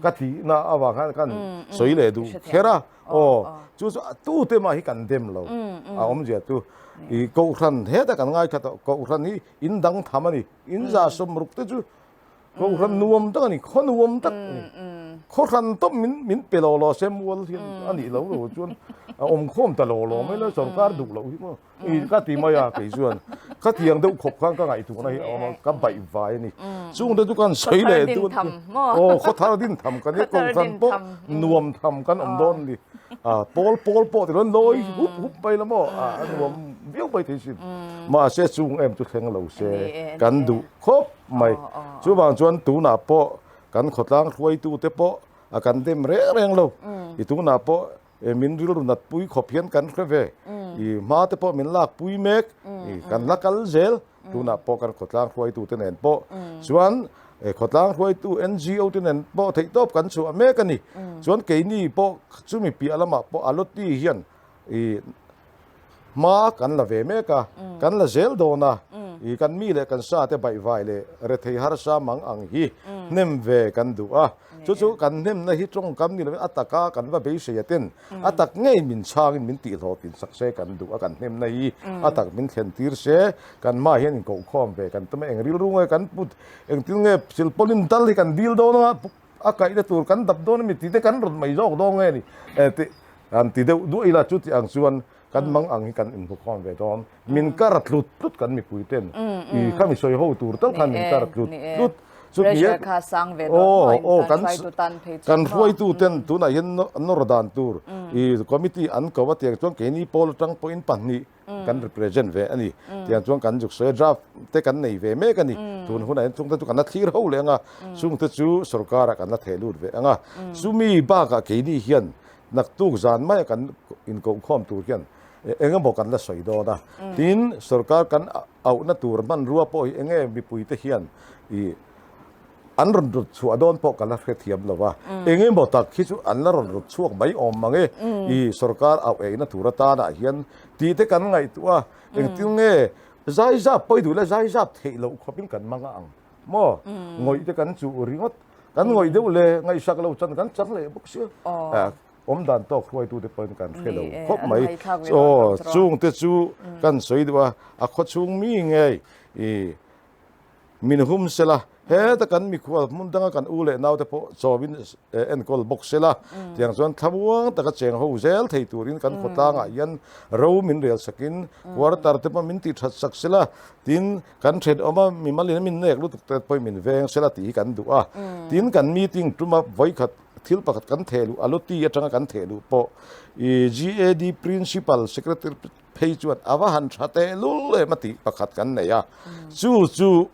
ka tih na avang khan kan sawi leh duh kher a. Aw chu chu tute mah hi kan dem lo a awmzia chu i kohhran heta kan ngaithla tawh kohhran hi in dang tham a ni in za sawmruk te chu Kohhran nuam tak a ni, khaw nuam tak a ni. Khawhran tawp min min pe lo lo se mual hian a nih lo lo chuan a awm khawm ta lo lo mai la sorkar duh loh hi maw i ka ti mai a kei chuan ka tiang deuh khawp khan ka ngaihtuahna hi a awm a ka baih vai a ni. Chung te chu kan sawi leh duh aw khawthar din tham kan nia kohhran pawh nuam tham kan awm dawn a ni. Pawl pawl pawh ti lo lawi hup hup mai la maw a nuam viau mai thei sin. Mahse chung em chu thleng lo se kan duh khawp mai. Chuvang chuan tunah pawh kan khawtlang hruaitute pawh a kan dem reng reng lo. I tunah pawh min rilru nat pui khawp hian kan hre ve. I hma te pawh min lak pui mek. I kan la kal zel. Tunah pawh kan khawtlang hruaitute nen pawh chuan khawtlang hruaitu NGO te nen pawh theihtawp kan chhuah mek a ni. Chuan keini pawh chumi piah lamah pawh Aloti hian i Hma kan la ve mek a, kan la zel dawn a, i kan mi leh kan sa te baihvai leh rethei harsa mang ang hi hnem ve kan duh a. Chu chu kan hnemna hi tawngkam ni lovin a taka kan va beisei a ten a tak ngei min chhangin min tihhlawhtlin sak se kan duh a, kan hnemna hi a tak min thlen tir se kan hma hian inkohkhawm ve kan tum a, eng rilru nge kan put engtin nge silpawlin dal hi kan dil dawn a, a kaihna tur kan dap dawn a mi tite kan rawn mai zawk dawn nge ni tih han ti deuh duah ila chu tih ang chuan kan mang ang hi kan inhmukhawm ve dawn min kar tlut tlut kan mipui ten i kha mi sawi ho tur tal khan min kar tlut tlut chu ni pressure kha sang ve dawn aw aw kan kan hruaitu ten tunah hian nawr dan tur i committee an ko a tiang chuan keini pawl atang pawhin pahnih kan represent ve a ni. Tiang chuan kan zuk sawi a, draft te kan nei ve mek a ni. Tun hunah hian chungte chu kan la thlir ho leh ang a, chungte chu sorkarah kan la theh lut ve ang a. Chumi bakah keini hian naktuk zan maia kan inkohkhawm tur hian eng emaw kan la sawi dawn a. Tin, sorkar kan auhna tur hmanrua pawh hi enge mipuite hian ih An rawn rut chhuah dawn pawh ka la hrethiam lo a, eng emaw tak hi chu an la rawn rut chhuak mai awm mang e, i sorkar auh eina tur atanah hian tih te kan ngaihtuah a, engtin nge zaizap pawi duh la zaizap theih loh khawpin kan mang a ang maw, ngawih te kan chuh ringawt. Kan ngawih deuh leh ngaihsak lo chan kan chang leh bawk sia. Awm dan tawk hruaitute pawhin kan hre lo khawp mai. Aw, chungte chu kan sawi duh a, a khawchhung mi ngei i min hum sela, heta kan mikhual hmun danga kan u leh naute pawh chawmin enkawl bawk sela, tiang chuan thlamuang taka cheng ho zel thei turin kan khawtlangah hian ro min rel sakin quarter te pawh min tih that sak sela, tin kan thenawm a mimalin a min nek lutuk te pawhin min veng sela tih hi kan duh a. Tin kan meeting tuma vawikhat Thil pakhat kan theh luh, Aloti atanga kan theh luh pawh i GAD Principal Secretary phei chuan a va han tha teh lul em a tih pakhat kan nei a. Chu chu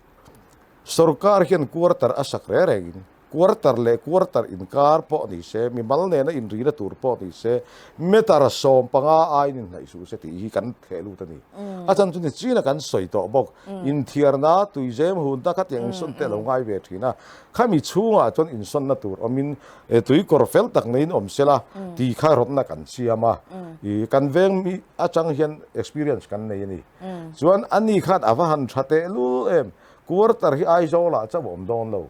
sorkar hian quarter a sak reng rengin quarter leh quarter inkar pawh ni se, mimal nena inrina tur pawh ni se, meter 15 aiin inhnaih suh se tih hi kan theh lut a ni. A chan chu ni china kan sawi tawh bawk. Inthiarna, tuizem hunna khatiang insawn te a lo ngai ve thin a. Khami chhungah chuan insawnna tur awmin tui kawr fel tak neiin awm sela tih kha rawtna kan siam a. Ih kan veng mi atang hian experience kan nei a ni. Chuan ani khan a va han tha tehlul em. Quarter hi Aizawlah chauh a awm dawn lo.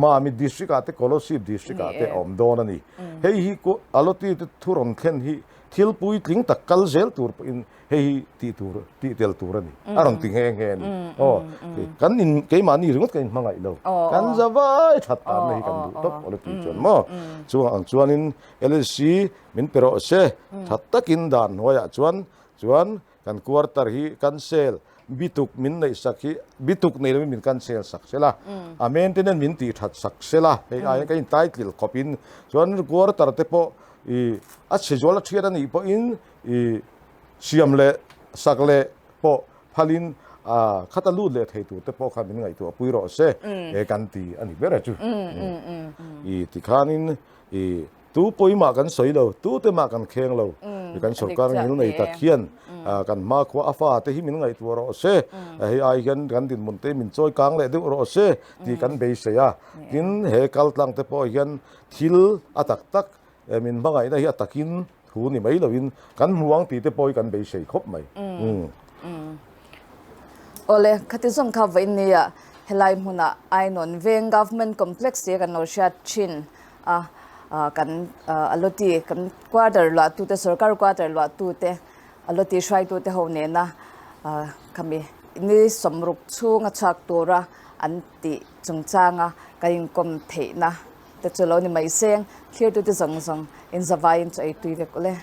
Mami district ah te Kolosib district ah te a awm dawn a ni. Hei hi Aloti te thu rawn thlen hi thil puitling tak kal zel tur pawhin hei hi tih tur tih tel tur a ni a rawn ti nghe nghe a ni aw kan in keimahni ringawt kan inhmangaih lo kan zavai that tanna hi kan duh tawp awle tih chuan maw chuvang ang chuanin LSC min pe rawh se that takin dan hnuaiah chuan chuan kan quarter hi cancel bituk min neih sak hi bituk nei lovin min cancel sak sela a maintenance min tih that sak sela hei aiin kan intitle khawpin chuan quarter te pawh ih a chhe zual a thiat a nih pawhin I siam leh sak leh pawh phalin khata lut leh thei tur te pawh kha min ngaihtuah pui rawh se he kan ti a ni ber a chu. I tikhanin i tu pawimah kan sawi lo, tu te mah kan kheng lo, kan sorkar ngil nei tak hian kan hmakhua a fa te hi min ngaihtuah rawh se, hei ai hian kan dinhmun te min chawi kang leh deuh rawh se tih kan beisei a. Tin, he kaltlang te pawh hian thil a tak tak min hmangaihna hi a takin Thu ni mai loin kan hmu ang tih te pawh hi kan beisei khawp mai. Awle, khati zawng kha vawiin nia helai hmunah Ainawn Veng Government Complex tia kan lo hriat thin a, kan aloti kan quarter luahtute sorkar quarter luahtute aloti hruaitute ho nena khami ni 60 chhunga chhuak tura an tih chungchanga kan inkawm theihna te chu lo ni mai seng, thlirtute zawng zawng in zavaiin chu ei tui vek ule.